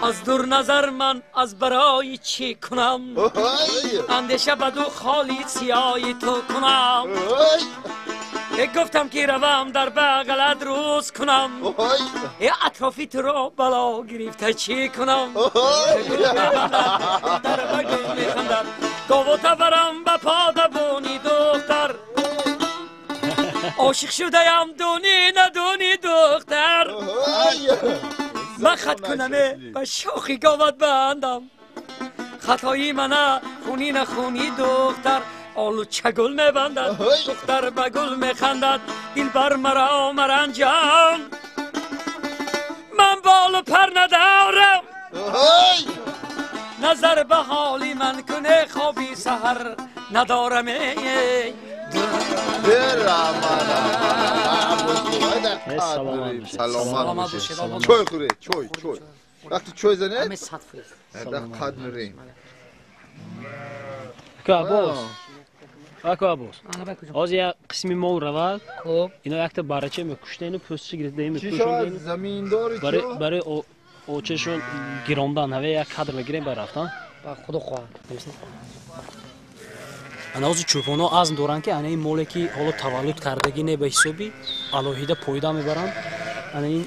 Аз дур назар ман аз барои чӣ кунам? Андеша ба ду холи сиёҳи ту кунам. Гуфтам ки равам дар бағалат рӯз кунам. Э атрофи туро бало гирифта чӣ кунам? Духтар ба гул механдад. Говота барам ба подабони духтар. Ошиқ шудаям дуни надуни духтар. Ман хат кунаме ба шохи говат бандам. Хатои мана хуни нахуни духтар. Олуча гул мебандад, духтар ба гул механдад. Дилбар маро маранҷон. Ман болу пар надорам. Назар ба ҳоли ман куне хоби саҳар надорам. Саломат бошед. Чой хӯред, чой, чой. Вақти чой занед? Қад мирем. Аббос. Ако Аббос. Ҳозир як қисми мол равад. Ино якта барача мекуштаину пӯстчи гирифта мепӯшондем. Заминдори чо? Барои очашон гирондан ҳаве як кадр мегирем ба рафтан. Ба худо хоҳад. Ана ҳозир чӯпонҳо азм доранд ки ана ин моле ки ҳоло таваллуд кардагӣ не ба ҳисоби алоҳида пойда мебаранд. Ана ин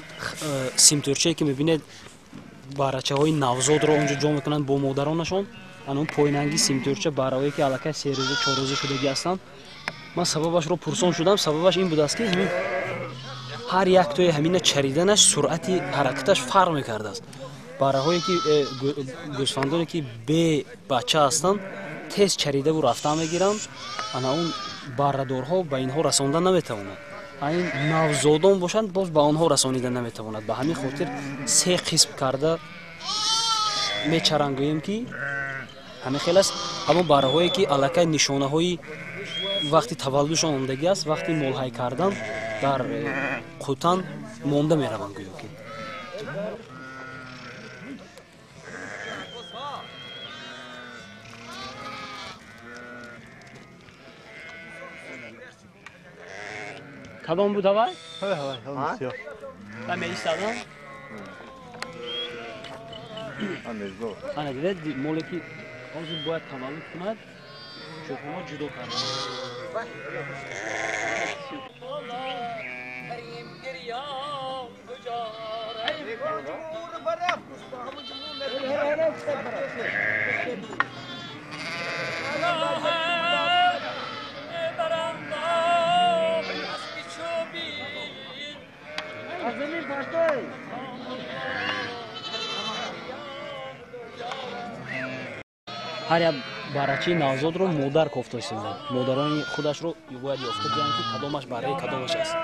симтӯрчае ки мебинед барачаҳои навзодро онҷо ҷо мекунанд бо модаронашон. Ана он пойнанги симтӯрча бараҳое ки аллакай серӯза чоррӯза шудагӣ ҳастанд. Ман сабабашро пурсон шудам. Сабабаш ин будааст ки ҳамин ҳар яктои ҳамина чариданаш суръати ҳаракаташ фарқ мекардааст. Бараҳое ки гӯсфандоне ки бе бача ҳастанд тез чаридаву рафта мегиранд. Ана он баррадорҳо ба инҳо расонда наметавонанд. Ин навзодон бошанд боз ба онҳо расонида наметавонад. Ба ҳамин хотир се қисм карда мечарангӯем ки ҳамин хел аст. Ҳамон барраҳое ки аллакай нишонаҳои вақти таваллудшон омадагӣ аст, вақти молҳай кардан дар қутан монда мераванд гӯё ки. Кадом буд ҳавай? Ҳавай. Ва меистадам? Ана дидед моле ки ҳозир бояд таваллуд кунад, чӯпонҳо ҷудо карданд. Ҳар як баррачаи навзодро модар кофта истоданд. Модарони худашро бояд ёфта диҳанд, ки кадомаш барраи кадомаш аст.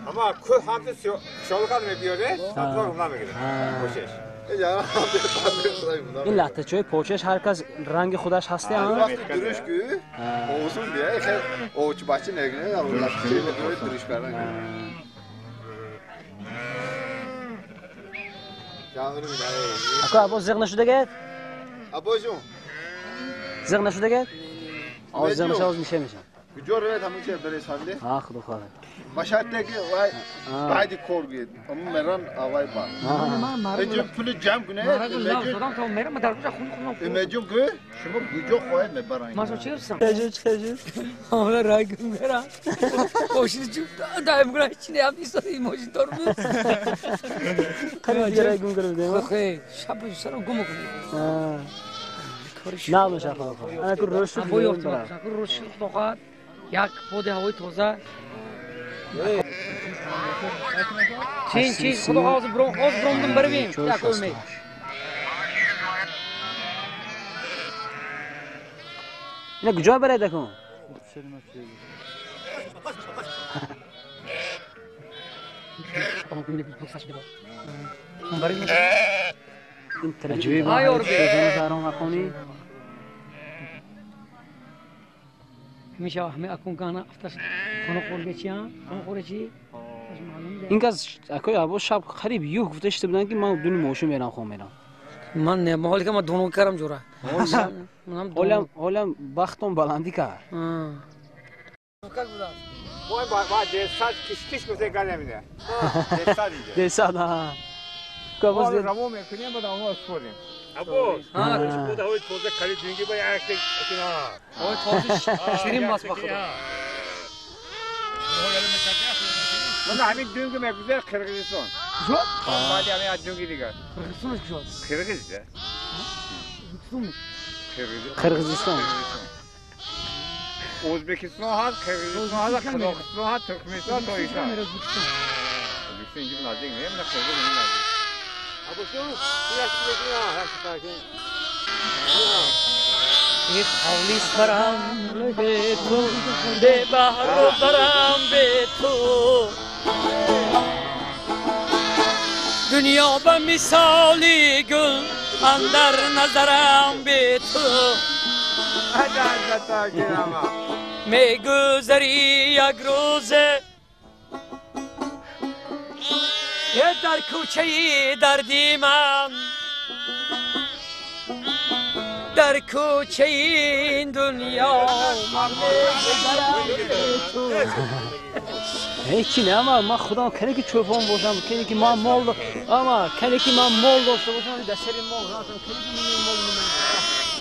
Ama köy hamdi şolqan мебиёре, сатвар намегирад. Кӯшиш. Ин латтачаҳои почааш ҳар кас ранги худаш ҳасте, а? Дуруш ку? Овсун бия, хел овч бачи негне, латтачаи дуруш кардан. Ака Аббос зиқ нашудагет? Аббосҷон. Зиқ нашудагет? Оз зиқ наша, оз миша меша. Куҷо равед ҳамин чиз баресанде? Ҳа, худо хоҳад. Ба шарте ки вай баъди кор гӯед. Аммо меран авай ба. Эҷум пули ҷамъ кунед. Меҷум гӯ, шумо куҷо хоҳед мебаранд. Ман чӣ гуфтам? Чӣ? Ҳамла рай гум кара. Мошин чӯб даим куна ҳеч не ҳам истода ин мошин тормоз. Қани рай гум кара будем? Хе, шаб саро гум кунем. На боша худо хоҳад. Ана ку рӯз шуд. Ҳаво ёфт, ку рӯз шуд худо хоҳад. Як поди ҳавои тоза. Чин чин худо ҳозир бром ҳозир бромдум барвем. Як умед. Ина куҷо баред акун? Ин таҷриба махонӣ. Ҳамеша ҳаме акун кана афташ хоно қургачиан, хоно қурачи. Ин кас акои Аббос шаб қариб юх гуфта шида буданд, ки ман дуни мошин мерам, хом мерам. Ман не, ма ҳоле ки ман дуно карам ҷура. Ҳолям бахтон баландӣ кард. Мо ба десад киш-киш гуфта гап намеда. Десад инҷа. Десад, ҳа. Мо раво мекунем, баъд онҳо спорим. Аббос, буд ҳавои тоза кали дунги ба як ҳа. Ҳавои тоза ширин бас ба худо. Ман ҳамин дунги мегузар Қирғизистон. Куҷо? Баъди ҳамин аз дунги дигар. Қирғизистон куҷо? Қирғиз, да? Қирғизистон. O'zbekiston ҳаст, Қирғизистон ҳаст, Қазоқистон ҳаст, Туркманистон, Тоҷикистон. O'zbekiston инҷо наздик не, мана Қирғиз ин наздик. Эх, ҳавлис барам бе ту, бе баҳру барам бе ту. Дунё ба мисоли гул андар назарам бе ту. Мегузари як рӯзе дар кӯчаи дарди ман, дар кӯчаи ин дунё ман мегузарам бе ту. Ҳеҷ не, ама ман худам кане ки чӯпон бошам, кане ки ман мол, ама кане ки ман мол дошта бошам, дар сари мол рафтам, кане ки ман мол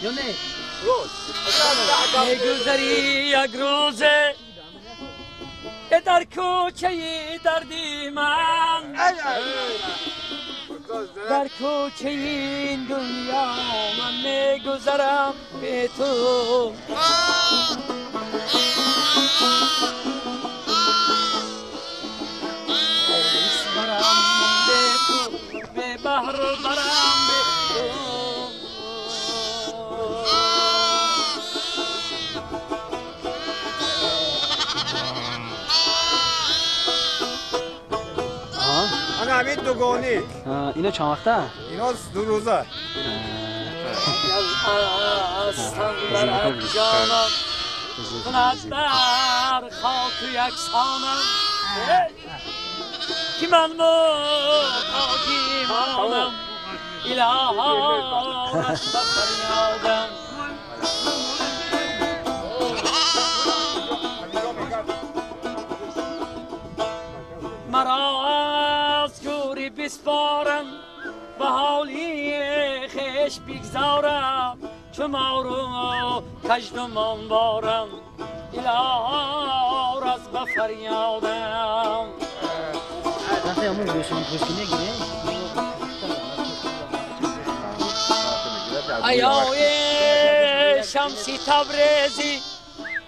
ё не? Мегузари як рӯзе дар кӯчаи дарди ман, дар кӯчаи ин дунё ман мегузарам бе ту. Холис барам бе ту, бе баҳру барам бе ту. Ҳамин дугонӣ. Ино чанд вақта? Ино 2 рӯза. Астам барад ҷонам, кунад бар хоку яксонам, ки ман муҳтоҷи имонам, илоҳо раста фарёдам. Маро аз гӯри биспорам, ба ҳоли хеш бигзорам, чу мору каждумон борам, илоҳо раз ба фарёдам. Аёи شمسی تبریزی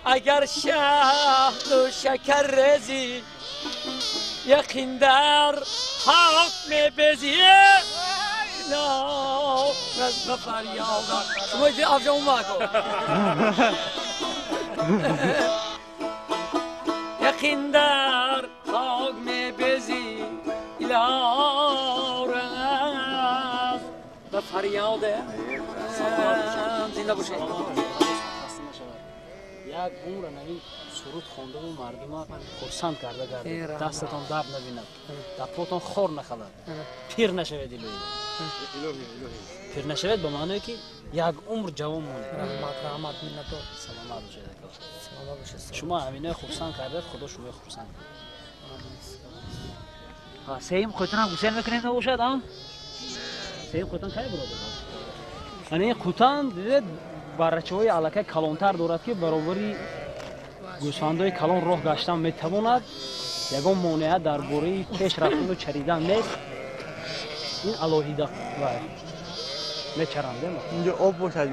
اگر شهد و شکر ریزی یقین در حق میبزی لا رزم فریادم شما ایدی افجا اون کن یقین در خاک میبزی لا رزم به فریادم زنده باشید. یک عمر نوین سرود خونده و مردم خرسند کرده گردید. دستتان درد نبیند، دپاتان خار نخلد، پیر نشوید. الهی پیر نشوید به معنی که یک عمر جوان مونه. رحمت رحمت منتور. سلامت باشید. سلامت باشید. شما همینه خرسند کرده، خدا شما خرسند. ها سیم خودتون هم گسل میکنید نباشد ها؟ سیم خودتون کی برادر؟ یعنی قوتان دیده баррачаҳои аллакай калонтар дорад ки баробари гӯсфандои калон роҳ гаштан метавонад. Ягон монеа дар бораи пеш рафтану чаридан нест. Ин алоҳида мечаранд. Инҷо об бошад.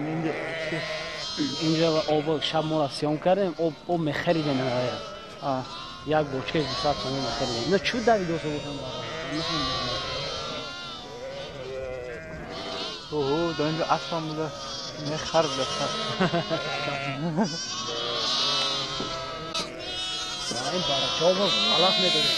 Инҷо об шаб мо съём кардем, об мехаридем. Як бочкаи 200 сомон мехаридем. Ино чӯ давидосо бошанд? اوه دا اینجا اسبم بوده نه خر بوده خر. این بارچه ها علف میدادیم.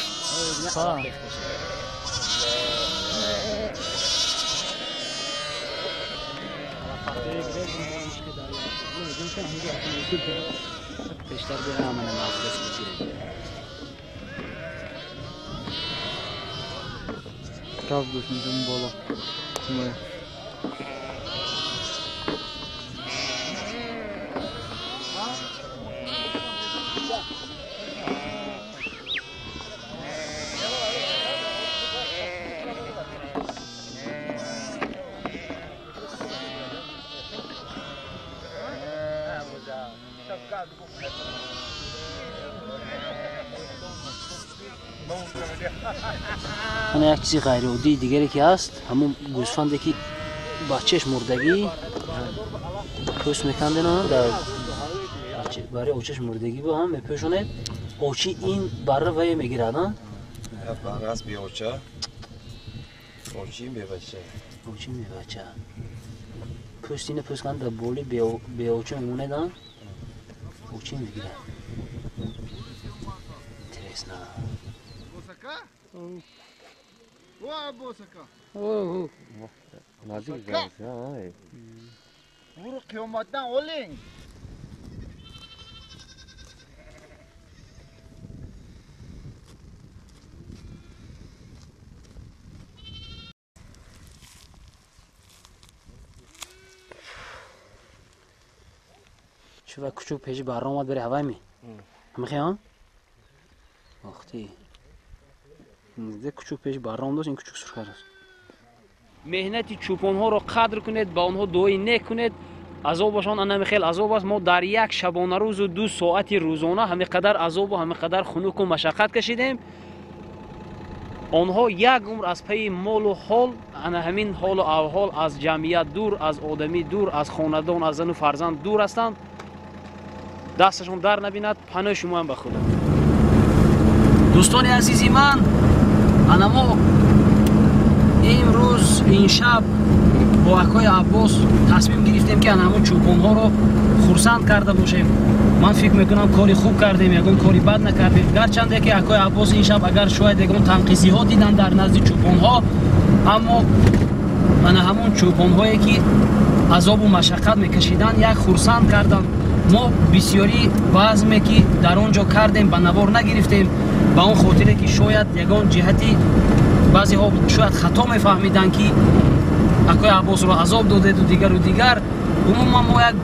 بیشتر بیرم همه مجلس بگیریم. رفت گوش میدون بالا. ана як чизи ғайриоддии дигаре ки ҳаст, ҳамон гӯсфанде ки бачааш мурдагӣ пӯст мекандена, барои очаш мурдагӣ бо ҳам мепӯшонед. Очи ин барра вае мегирад. Барра аст беоча, очи бебача. Очи бебача. Пӯст ина пӯст канда дар боли беоча мемонед, очи мегирад. Интересно. Buru qiyomatdan oling. Чу ва кучук пеши барра омад бери ҳавай ми? Ҳамихе ҳа? Вақти. Кучук пеши барра омадааст, ин кучук сур кардааст. Меҳнати чӯпонҳоро қадр кунед, ба онҳо дуои нек кунед. Азобашон ана хел азоб аст. Мо дар як шабонарӯзу 2 соати рӯзона ҳамин қадар азобу ҳамин қадар хунуку машаққат кашидем. Онҳо як умр аз пайи молу ҳол, ана ҳамин ҳолу авҳол, аз ҷамъият дур, аз одамӣ дур, аз хонадон, аз зану фарзанд дур ҳастанд. Дасташон дар набинад. Паноҳи шумоам ба Худо. Дӯстони азизи ман, ана мо имрӯз ин шаб бо акои Аббос тасмим гирифтем ки ана ҳамон чӯпонҳоро хурсанд карда бошем. Ман фикр мекунам кори хуб кардем, ягон кори бад накардем. Гарчанде ки акои Аббос ин шаб агар шояд ягон танқисиҳо диданд дар назди чӯпонҳо, аммо ана ҳамон чӯпонҳое ки азобу машаққат мекашиданд як хурсанд карданд. Мо бисёрӣ базме ки дар он ҷо кардем ба навор нагирифтем, ба он хотире ки шояд ягон ҷиҳати баъзеҳо шояд хато мефаҳмиданд ки акои Аббосро азоб додеду дигару дигар. Умуман мо як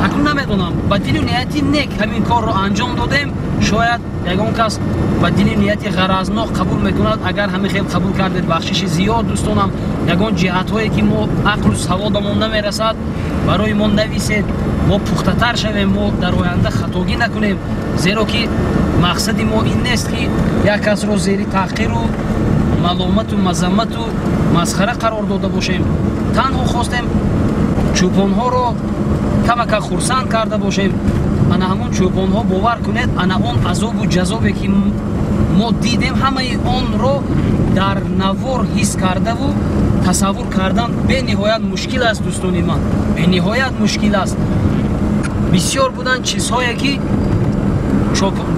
акнун намедонам, ба дилу нияти нек ҳамин корро анҷом додем. Шояд ягон кас ба дили нияти ғаразнок қабул мекунад. Агар ҳамин хел қабул кардед, бахшиши зиёд дӯстонам. Ягон ҷиҳатҳое ки мо ақлу саводамон намерасад, барои мо нависед, мо пухтатар шавем, мо дар оянда хатогӣ накунем. Зеро ки мақсади мо ин нест ки як касро зери таҳқиру маломату мазаммату масхара қарор дода бошем. Танҳо хостем Чӯпонҳоро камака хурсанд карда бошем. Ана ҳамон чӯпонҳо, бовар кунед, ана он азобу ҷазобе ки мо дидем, ҳамаи онро дар навор ҳис кардаву тасаввур кардан бениҳоят мушкил аст, дӯстони ман, бениҳоят мушкил аст. Бисёр буданд чизҳое ки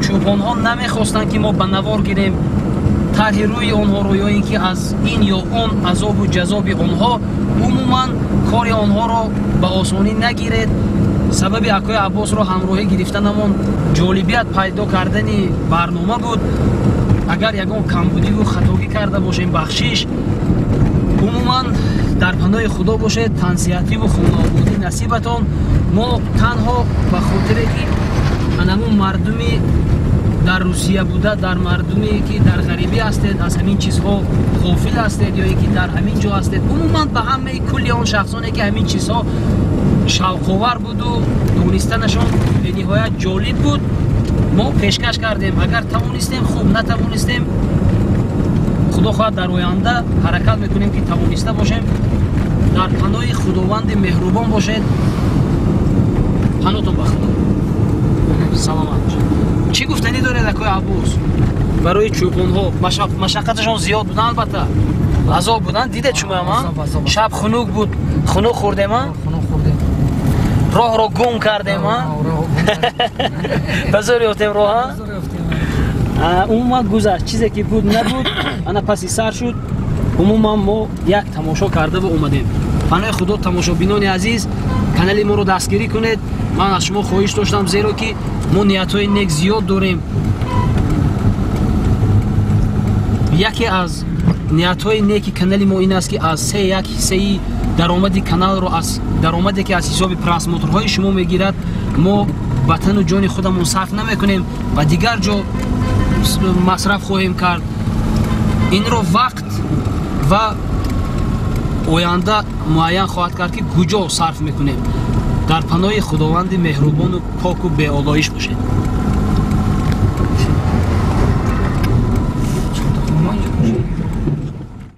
чӯпонҳо намехостанд ки мо ба навор гирем, тарҳи рӯи онҳоро ё ин ки аз ин ё он азобу ҷазоби онҳо. Умуман кори онҳоро ба осонӣ нагиред. Сабаби акои Аббосро ҳамроҳӣ гирифтанамон ҷолибият пайдо кардани барнома буд. Агар ягон камбудиву хатогӣ карда бошем, бахшиш. Умуман дар паноҳи Худо бошед, тансиҳативу хонаободӣ насибатон. Мо танҳо ба хотире ки анамун мардуми дар Русия буда, дар мардуме ки дар ғарибӣ ҳастед, аз ҳамин чизҳо ғофил ҳастед ё ин ки дар ҳамин ҷо ҳастед, умуман ба ҳамаи кулли он шахсоне ки ҳамин чизҳо шавқовар буду донистанашон бениҳоят ҷолиб буд, мо пешкаш кардем. Агар тавонистем хуб, натавонистем худо хоҳад дар оянда ҳаракат мекунем ки тавониста бошем. Дар паноҳи Худованди меҳрубон бошед. Паноҳтон ба Худо. Саломат бошед. Чӣ гуфтанӣ доред, акои Аббос, барои чӯпонҳо? Машаққаташон зиёд буд, албатта азоб буданд. Дидед шумоам, шаб хунук буд, хунук хӯрдем, роҳро гум кардем, ба зӯр ёфтем роҳа. Умуман гузашт, чизе ки буд набуд, ана паси сар шуд. Умуман мо як тамошо кардаву омадем. Паноҳи Худо, тамошобинони азиз, канали моро дастгирӣ кунед. Ман аз шумо хоҳиш доштам, зеро ки мо ниятҳои нек зиёд дорем. Яке аз ниятҳои неки канали мо ин аст ки аз се як ҳиссаи даромади каналро, аз даромаде ки аз ҳисоби просмотрҳои шумо мегирад, мо ба тану ҷони худамон сарф намекунем ва дигар ҷо масраф хоҳем кард. Инро вақт ва оянда муайян хоҳад кард ки куҷо сарф мекунем. Дар паноҳи Худованди меҳрубону поку беолоиш бошед.